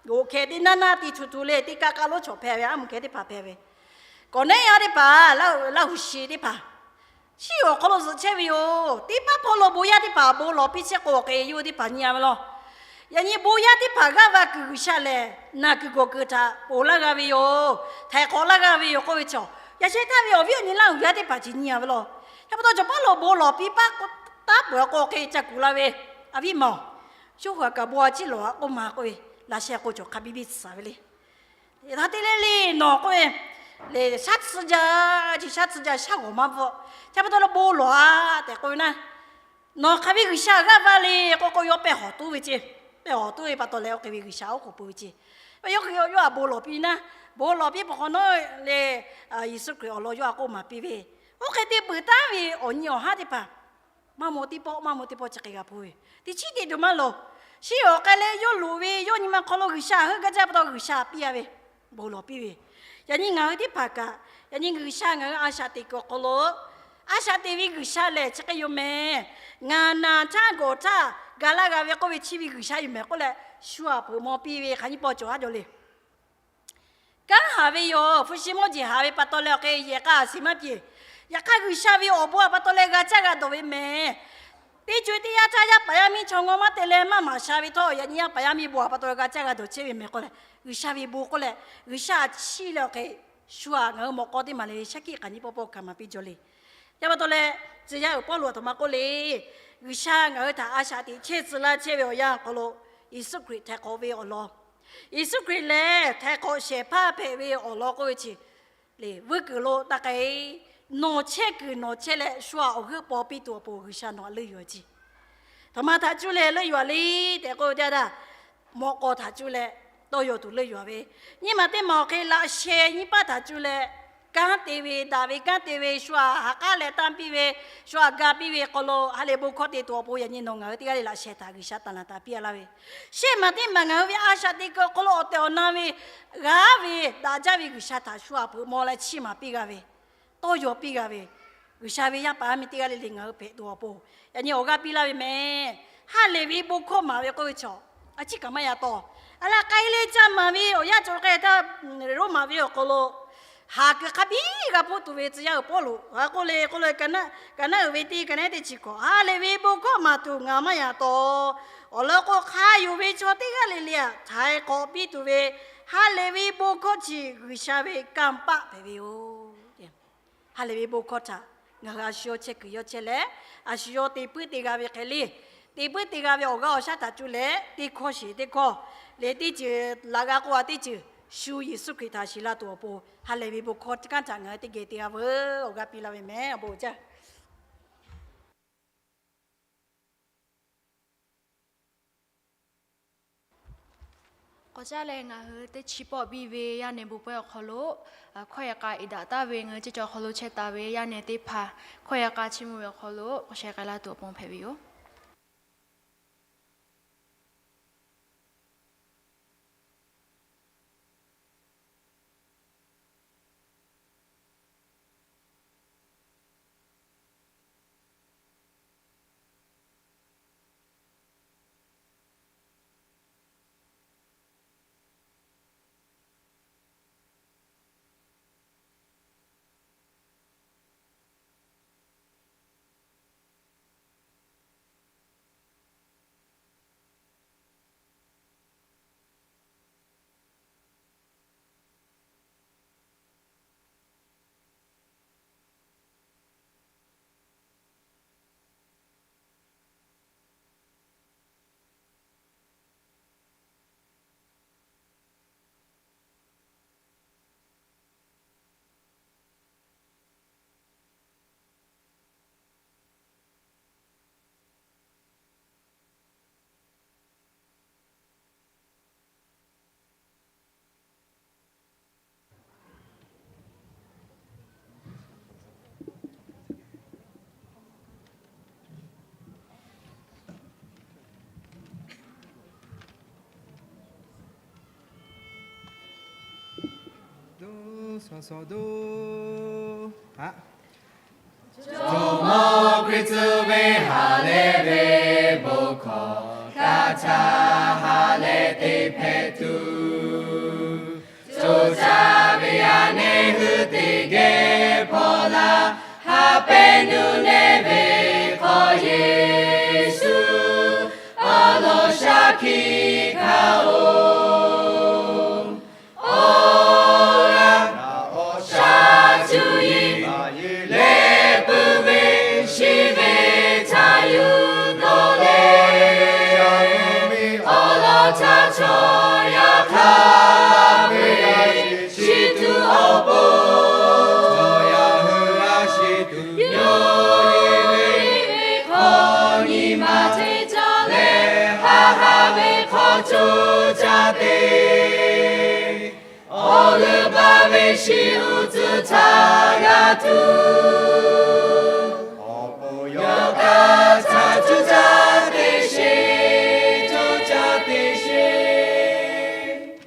g'oꞈ hkeh teˇ naˇ naˇ ti htu htu le teˇ kaˆ kaˆ lonˉ chaw hpehꞈ ve aˉ mvuhˇ hkeh teˇ hpaˍ hpehꞈ ve, kawˍneˉyaˇ teˇ hpaˍ, Laˇ huˍ shi teˇ hpaˍ, shiˉ yoˬ awˬ hk'aw lo zuhꞈ chehˇ ve yoˬ. Teˇ paˉ hpawˇ lo bon yaˇ teˇ hpaˍ bon lawˬ piˇ chehˇ k'o awˬ hk'e yawˇ hui teˇ hpaˍ nyi a ve law. Yaꞈ nyi bon yaˇ teˇ hpaˍ g'aˇ va kuiˬ G'uiˬsha lehˬ, naˬ kuiˬ gawˬ kuiˬ htaꞈ ponˬ laˇ g'a ve yoˬ. Htaiˍ hk'awꞈ laˇ g'a ve yoˬ k'oˆ ve chaw, yaꞈ sheh htaˇ ve awˬ viˉ awˬ nyi Laˇ huˍ yaˇ teˇ hpaˍ chi nyi a ve law. Chi pa taw cawˬ paˉ lo bon lawˬ piˇ paˆ taˉ peuˬ k'o awˬ hk'e ca kuˬ la ve, a viˉ maˬ-oˬ, Shu hui kaꞈ bon a ciˉ lawˬ a k'oˆ ma k'oˆ ve, laꞈ sheh k'o cawˬ hk'a biˇ biˇ tcuh ve le. Yaꞈ hk'aˇ te leh le nawˬ k'oˆ ve, le shaˉ tsuhˇ jaˇ, chi shaˉ tsuhˇ jaˇ, shaˉ g'awˬ maˇ bvuhˆ. Chi pa taw leh bon lawˬ a tehꞈ k'oˆ ve naˆ, nawˬ hk'aˬ ve G'uiˬsha g'aˇ va le k'oˆ k'o, yawˇ pehˇ hawˍ tuˉ ve ce. Pehˇ hawˍ tuˉ ve pa taw leh oˇ hk'e ve G'uiˬsha oˉ k'oˍ pui ve ce. Yawˇ hk'e yawˇ htaꞈ bon lawˬ piˇ naˆ, bon lawˬ piˇ peuˬ hk'awꞈ nawˉ le, Yeˍsuˆ Hkriꞈ awˬ lawn yawˇ htaꞈ k'oˆ maˍ piˇ ve, oˇ hk'e te peuˬ taˉ ve awˬ nyi awˬ haˉ teˇ hpaˍ maˇ maw teˇ pawˆ, maˇ maw teˇ pawˆ chi hk'e g'a hpuˇ ve, teˇ chiˉ te tuˬ maˇ lawˬ. Chi awˬ k'ai leh yawˇ loꞈ ve, yawˇ nyi ma hk'aw lo G'uiˬsha heuˆ gaˇ jaˇ pa taw G'uiˬsha piˇ a ve, bon lawˬ piˇ ve. Yaꞈ nyi ngaˬ hui teˇ hpaˍ kaꞈ, yaꞈ nyi G'uiˬsha ngaˬ hui a shaꞈ teꞈ kuiˬ awˬ hk'aw lo, a shaꞈ teꞈ ve G'uiˬsha lehˬ chi hk'e yoˬ mehˍ. Ngaˬ naˬ htaˇ gawˬ htaˇ ga laˇ g'a ve k'oˆ ve chi ve G'uiˬsha yoˬ mehˍ k'oˆ leh, shu aꞈ peuˬ maw piˇ ve hk'aˬ nyi paw cawˬ haˉ jaw le. Kanˉ haˍ ve yoˬ. Hpu shi mawˇ jeˬ haˍ ve pa taw leh awˬ hk'e yehˬ k'a a shiˍ maˇ pyeˬ. Yaꞈ hk'aˇ G'uiˬsha ve awˬ bon a pa taw leh g'a caˇ g'a dawˬ ve mehˍ. Teˇ co-e teˇ yanˇ htaˇ yaˇ paˍ yaˇ miˇ chaw ngawˇ maˇ te leh maˇ maˍ sha ve htawˇ, yaꞈ nyi yaˇ paˍ yaˇ miˇ bon a pa taw leh g'a caˇ g'a dawˬ chehˇ ve mehˍ k'oˆ leh, G'uiˬsha ve bon k'oˆ leh, G'uiˬsha a chiˇ leh awˬ hk'e shu aꞈ ngaˬ hui mawꞈ k'aw teˇ maˬ le ve shaˉ hkiˆ hk'aˬ nyi pawˆ pawˆ hkanˍ maˍ piˇ jaw le. Yaˇ pa taw leh, tcuh yaˇ uiˍ Pawˇluꞈ a htoꞈ ma k'oˆ le, G'uiˬsha ngaˬ hui htaꞈ a shaꞈ teꞈ chehˇ tcuh laˇ chehˇ ve awˬ yanˇ awˬ hk'aw lo, Yeˍsuˆ Hkriꞈ htaiˍ hk'awꞈ ve awˬ lawn, Yeˍsuˆ Hkriꞈ lehˬ htaiˍ hk'awꞈ shehˍ hpaˇ hpehꞈ ve awˬ lawn k'oˆ ve chi le, vuiˇ kuiˬ lo taˇ k'ai, nawˬ chehˇ kuiˬ nawˬ chehˇ leh shu aꞈ awˬ g'euˆ paw piˇ tuˬ awˬ pon G'uiˬsha nawˬ aꞈ leuˆ yuˬ a ciˇ. Htoꞈ ma htaꞈ cuˇ leh leuˆ yuˬ a le tehꞈ k'oˆ ve teˇ yanˇ htaˇ, mawꞈ k'aw htaꞈ cuˇ leh tawˇ yaw tuˬ leuˆ yuˬ a ve, nyiˇ maˬ teˇ maˬ awˬ hk'e laꞈ sheh nyiˇ paˆ htaꞈ cuˇ leh kanˉ te ve, daꞈ ve kanˉ te ve, shu aꞈ ha k'aˉ leh tanˇ piˇ ve, shu aꞈ ga piˇ ve hk'aw lo ha lehˬ bon hkawˇ te tuˬ awˬ pon yaꞈ nyi nawˬ ngaˬ hui teˇ g'aˇ le laꞈ sheh htaꞈ G'uiˬsha tanˬ laˬ taˍ piˇ a laˇ ve, shehˆ maˬ teˇ maˬ ngaˬ hui ve a shaꞈ teꞈ kuiˬ awˬ hk'aw lo awˬ tehˬ awˬ na ve g'aˇ ve daꞈ jaˇ ve G'uiˬsha htaꞈ shu aꞈ peuˬ maw leh chiˇ maˍ piˇ g'a ve, tawˇ yaw piˇ g'a ve, G'uiˬsha ve yaˇ paˍ yaˇ miˇ teˇ g'aˇ le le ngaˬ hui hpehꞈ tuˬ awˬ pon yaꞈ nyi awˬ g'aˇ piˇ laˇ ve mehˍ. Ha lehˬ ve bon hkawˇ maˍ ve k'oˆ ve chaw, a ciˉ kaꞈ maˇ yaꞈ taw. A laˇ k'ai leh ca maˍ ve awˬ yanˇ cawˬ k'ai htaˇ, Roˉmaꞈ ve awˬ hk'aw lo haˍ kuiˬ hk'a biˇ g'a hpoˆ tuˬ ve tcuh yaˇ uiˍ Pawˇluꞈ a k'oˆ le k'oˆ le, ka naˉ uiˍ ve teˇ ka naˉ teˇ chi hkawꞈ, ha lehˬ ve bon hkawˇ maˍ tuˬ ngaˬ maˇ yaꞈ taw. Awˬ lawn k'o, hk'a yonˍ ve chaw teˇ g'aˇ le le aꞈ htaiˍ hk'awꞈ piˇ tuˬ ve ha lehˬ ve bon hkawˇ chi G'uiˬsha ve kanˇ paˆ hpehꞈ ve yoˬ. Ha lehˬ ve bon hkawˇ htaꞈ ngaˬ hui a shu yawˇ chehˇ kuiˬ yawˇ chehˇ leh, a shu yawˇ te puiˉ te g'a ve hk'e le, te puiˉ te g'a ve awˬ g'aˇ awˬ shaˉ htaꞈ cuˇ leh teˇ hkawˇ shiˍ teˇ hkawˇ le, teˇ ceuˬ laꞈ g'a k'oˆ a teˇ ceuˬ shu Yeˍsuˆ Hkriꞈ htaꞈ shiˍ la tuˬ awˬ pon ha lehˬ ve bon hkawˇ kanˉ htaꞈ ngaˬ hui teˇ geh te g'a veuˬ awˬ g'aˇ piˇ laˇ ve mehˍ. Awˬ bon jaˇ. K'awꞈ caˉ leh ngaˬ hui teˇ chi pawˆ biˇ ve yaˇ nehˬ bon pawehˇ awˬ hk'aw lo hkawˇ yaꞈ k'a iˍ daꞈ taˍ ve ngaˬ hui ceˇ cawˬ awˬ hk'aw lo chehˇ taˍ ve yaˇ nehˬ teˇ hpaˍ hkawˇ yaꞈ k'a chiˇ mvuh ve awˬ hk'aw lo k'awꞈ sheh k'ai laˇ tuˬ awˬ pon hpehꞈ ve yoˬ. Jawˇmawˇ Hkriꞈ tcuh ve ha lehˬ ve bon hkawˇ, hk'a htaˇ ha lehˬ te hpehꞈ tuˬ, co caˇ ve yaˇ nehˬ hui teˇ geh hpaw laˇ. Ha pehˇ nuˇ nehˬ ve hk'aw Yeˍsuˆ awˬ lawn shaˉ hkiˆ hkanˍ oˬ. Awˬ g'aˇ shaˉ cuˇ yiˍ leh pui ve chi ve htaꞈ yuˬ dawˇ leh Yeˍsuˆ tcuh htaꞈ g'a tuˬ, awˬ pon yawˇ kaꞈ htaꞈ cuˇ caˇ teˇ sheˍ, cuˇ caˇ teˇ sheˍ.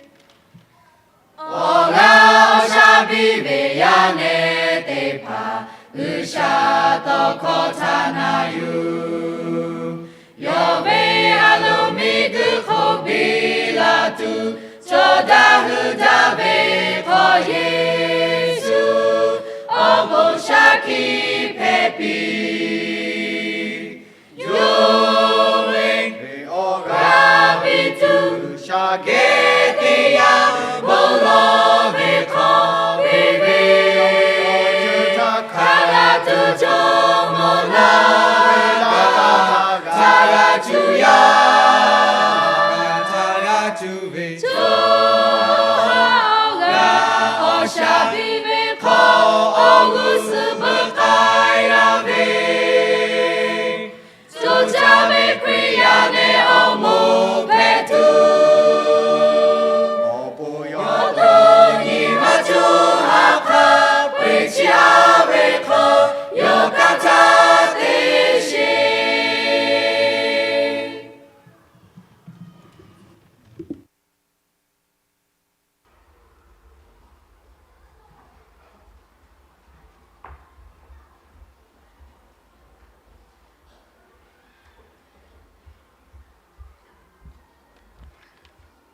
Awˬ g'aˇ awˬ shaˍ piˇ ve yaˇ nehˬ teˇ hpaˍ, G'uiˬsha tawˇ hkawˇ htaꞈ na yuˬ. Yawˇ ve a loˍ miˬguiˬ hk'oˆ biˇ la tuˬ, chaw daꞈ hui daꞈ ve hk'aw Yeˍsuˆ awˬ bon shaˍ hkiˆ hpehꞈ piˇ. Yawˇ ve awˬ g'aˇ piˇ tuˬ, shaˍ geh teˇ yanˇ bon lawˬ ve hk'aw, ve ve hk'a la tuˬ jawˇmawˇ laˇ ve laˇ htaˇ g'a cuˇ yaˇ, htaˇ g'a cuˇ ve chaw awˬ g'aˇ awˬ shaˍ piˇ ve hk'aw, awˬ g'uˇ suhˍ beuꞈ k'ai g'a ve, co caˇ ve Hkriꞈ yaˇ nehˬ awˬ moˍ hpehꞈ tuˬ, awˬ pon yawˇ dawˇ nyi maˇ cuˇ ha hk'a peu-eˬ chiˇ aˇ ve hk'aw, yawˇ kaꞈ htaˇ teˇ sheˍ.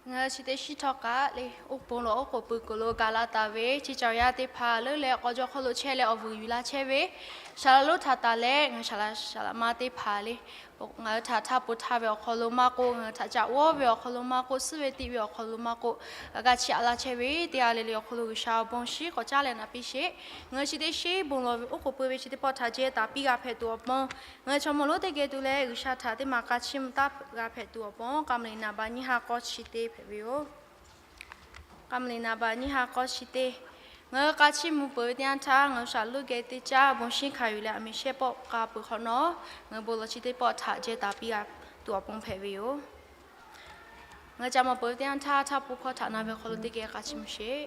Ngaˬ hui chi teˇ shiˉ htawˇ kaꞈ le, oˇ pon lawˬ oˉ k'oˍ pui kuiˬ lo gaˬ la taˍ ve chi cawˬ yaˇ teˇ hpaˍ leuˉ leh k'aw jaw hk'oˆ lo chehˇ leh awˬ vuiˬ yuˬ laˇ chehˇ ve, shaˍ laꞈ lonˉ htaꞈ taˍ leh ngaˬ hui shaˍ laꞈ, shaˍ laꞈ ma teˇ hpaˍ le, ngaˬ hui htaꞈ htaˇ po htaˇ ve awˬ hk'aw lo maˇ k'oˆ, ngaˬ hui htaꞈ caꞈ g'awˇ ve awˬ hk'aw lo maˇ k'oˆ, suhˉ ve tiˆ ve awˬ hk'aw lo maˇ k'oˆ, g'a chiˇ aꞈ laˇ chehˇ ve teˇ g'aˇ le le awˬ hk'aw lo G'uiˬsha awˬ bon shinˉ k'awꞈ caˉ leh naˍ piˇ sheˍ. Ngaˬ hui chi teˇ shiˉ bon lawˬ ve oˉ k'oˍ pui ve chi teˇ pawˆ htaꞈ jehˇ taˍ piˇ g'a hpehꞈ tuˬ awˬ pon, ngaˬ hui chaw mawˇ lonˉ teˇ geh tuˬ leh G'uiˬsha htaꞈ teˇ maˬ k'a chiˇ mvuh taˍ g'a hpehꞈ tuˬ awˬ pon, k'a mvuh liꞈ naˍ baˬ nyiˇ ha k'awˇ chi teˇ hpehꞈ ve yoˬ. K'a mvuh liꞈ naˍ baˬ nyiˇ ha k'awˇ chi teˇ. Ngaˬ hui k'a chiˇ mvuh peuˬ ve teˇ yanˇ htaˇ, ngaˬ hui shaˍ lonˉ geh teˇ caˉ bon shinˉ hkanˍ yuˬ leh aˬ miˍ shehˇ pawˆ k'a peuˬ hk'awꞈ nawˉ, ngaˬ hui bon lawˬ chi teˇ pawˆ htaꞈ jehˇ taˍ piˇ g'a tuˬ awˬ pon hpehꞈ ve yoˬ. Ngaˬ hui ca mawˬ peuˬ ve teˇ yanˇ htaˇ, htaˇ po hkawˇ htaꞈ na ve awˬ hk'aw lo teˇ geh k'a chiˇ mvuh sheˍ.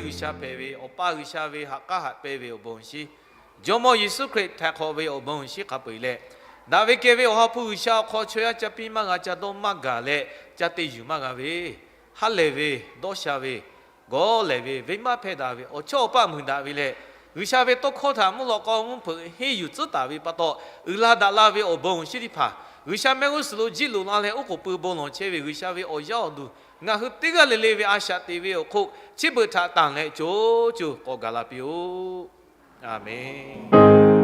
G'uiˬsha hpehꞈ ve Awˬ pa G'uiˬsha ve ha k'aˉ haꞈ pehnˇ ve awˬ bon awˬ shinˉ, Jawˇmawˇ Yeˍsuˆ Hkriꞈ htaiˍ hk'awꞈ ve awˬ bon awˬ shinˉ hk'a peu-eˬ leh, daꞈ ve kehˬ ve Awˬ ha hpu G'uiˬsha awˬ hk'aw chaw yaˇ ca piˇ maˇ g'a, ca dawˇ maˇ gaˬ leh, ca te yuˬ maˇ g'a ve, ha lehˬ ve, dawˇ sha ve, gawˇ lehˬ ve, venˇbaˆ hpehˇ daꞈ ve awˬ chawˇ awˬ paˆ muiˬ daꞈ ve leh, G'uiˬsha ve tawˇ hkawˇ htaꞈ mvuhˇ lawꞈ k'aw mvuhˇ hpeuꞈ henˇ yuˬ tcuhˉ taˍ ve pa taw, uiˍ la daꞈ la ve awˬ bon awˬ shinˉ teˇ hpaˍ G'uiˬsha mehˆ g'uˇ suhˍ lo jiˆ loꞈ la leh, oˉ k'oˍ pui bon lawˬ chehˇ ve G'uiˬsha ve awˬ yaˇ awˬ duˬ ngaˬ hui teˇ g'aˇ le le ve a shaꞈ teꞈ ve awˬ hk'oˆ, chi beuꞈ htaꞈ tanˬ leh co co k'awꞈ gaˬ la piˇ-oˆ. A menˬ.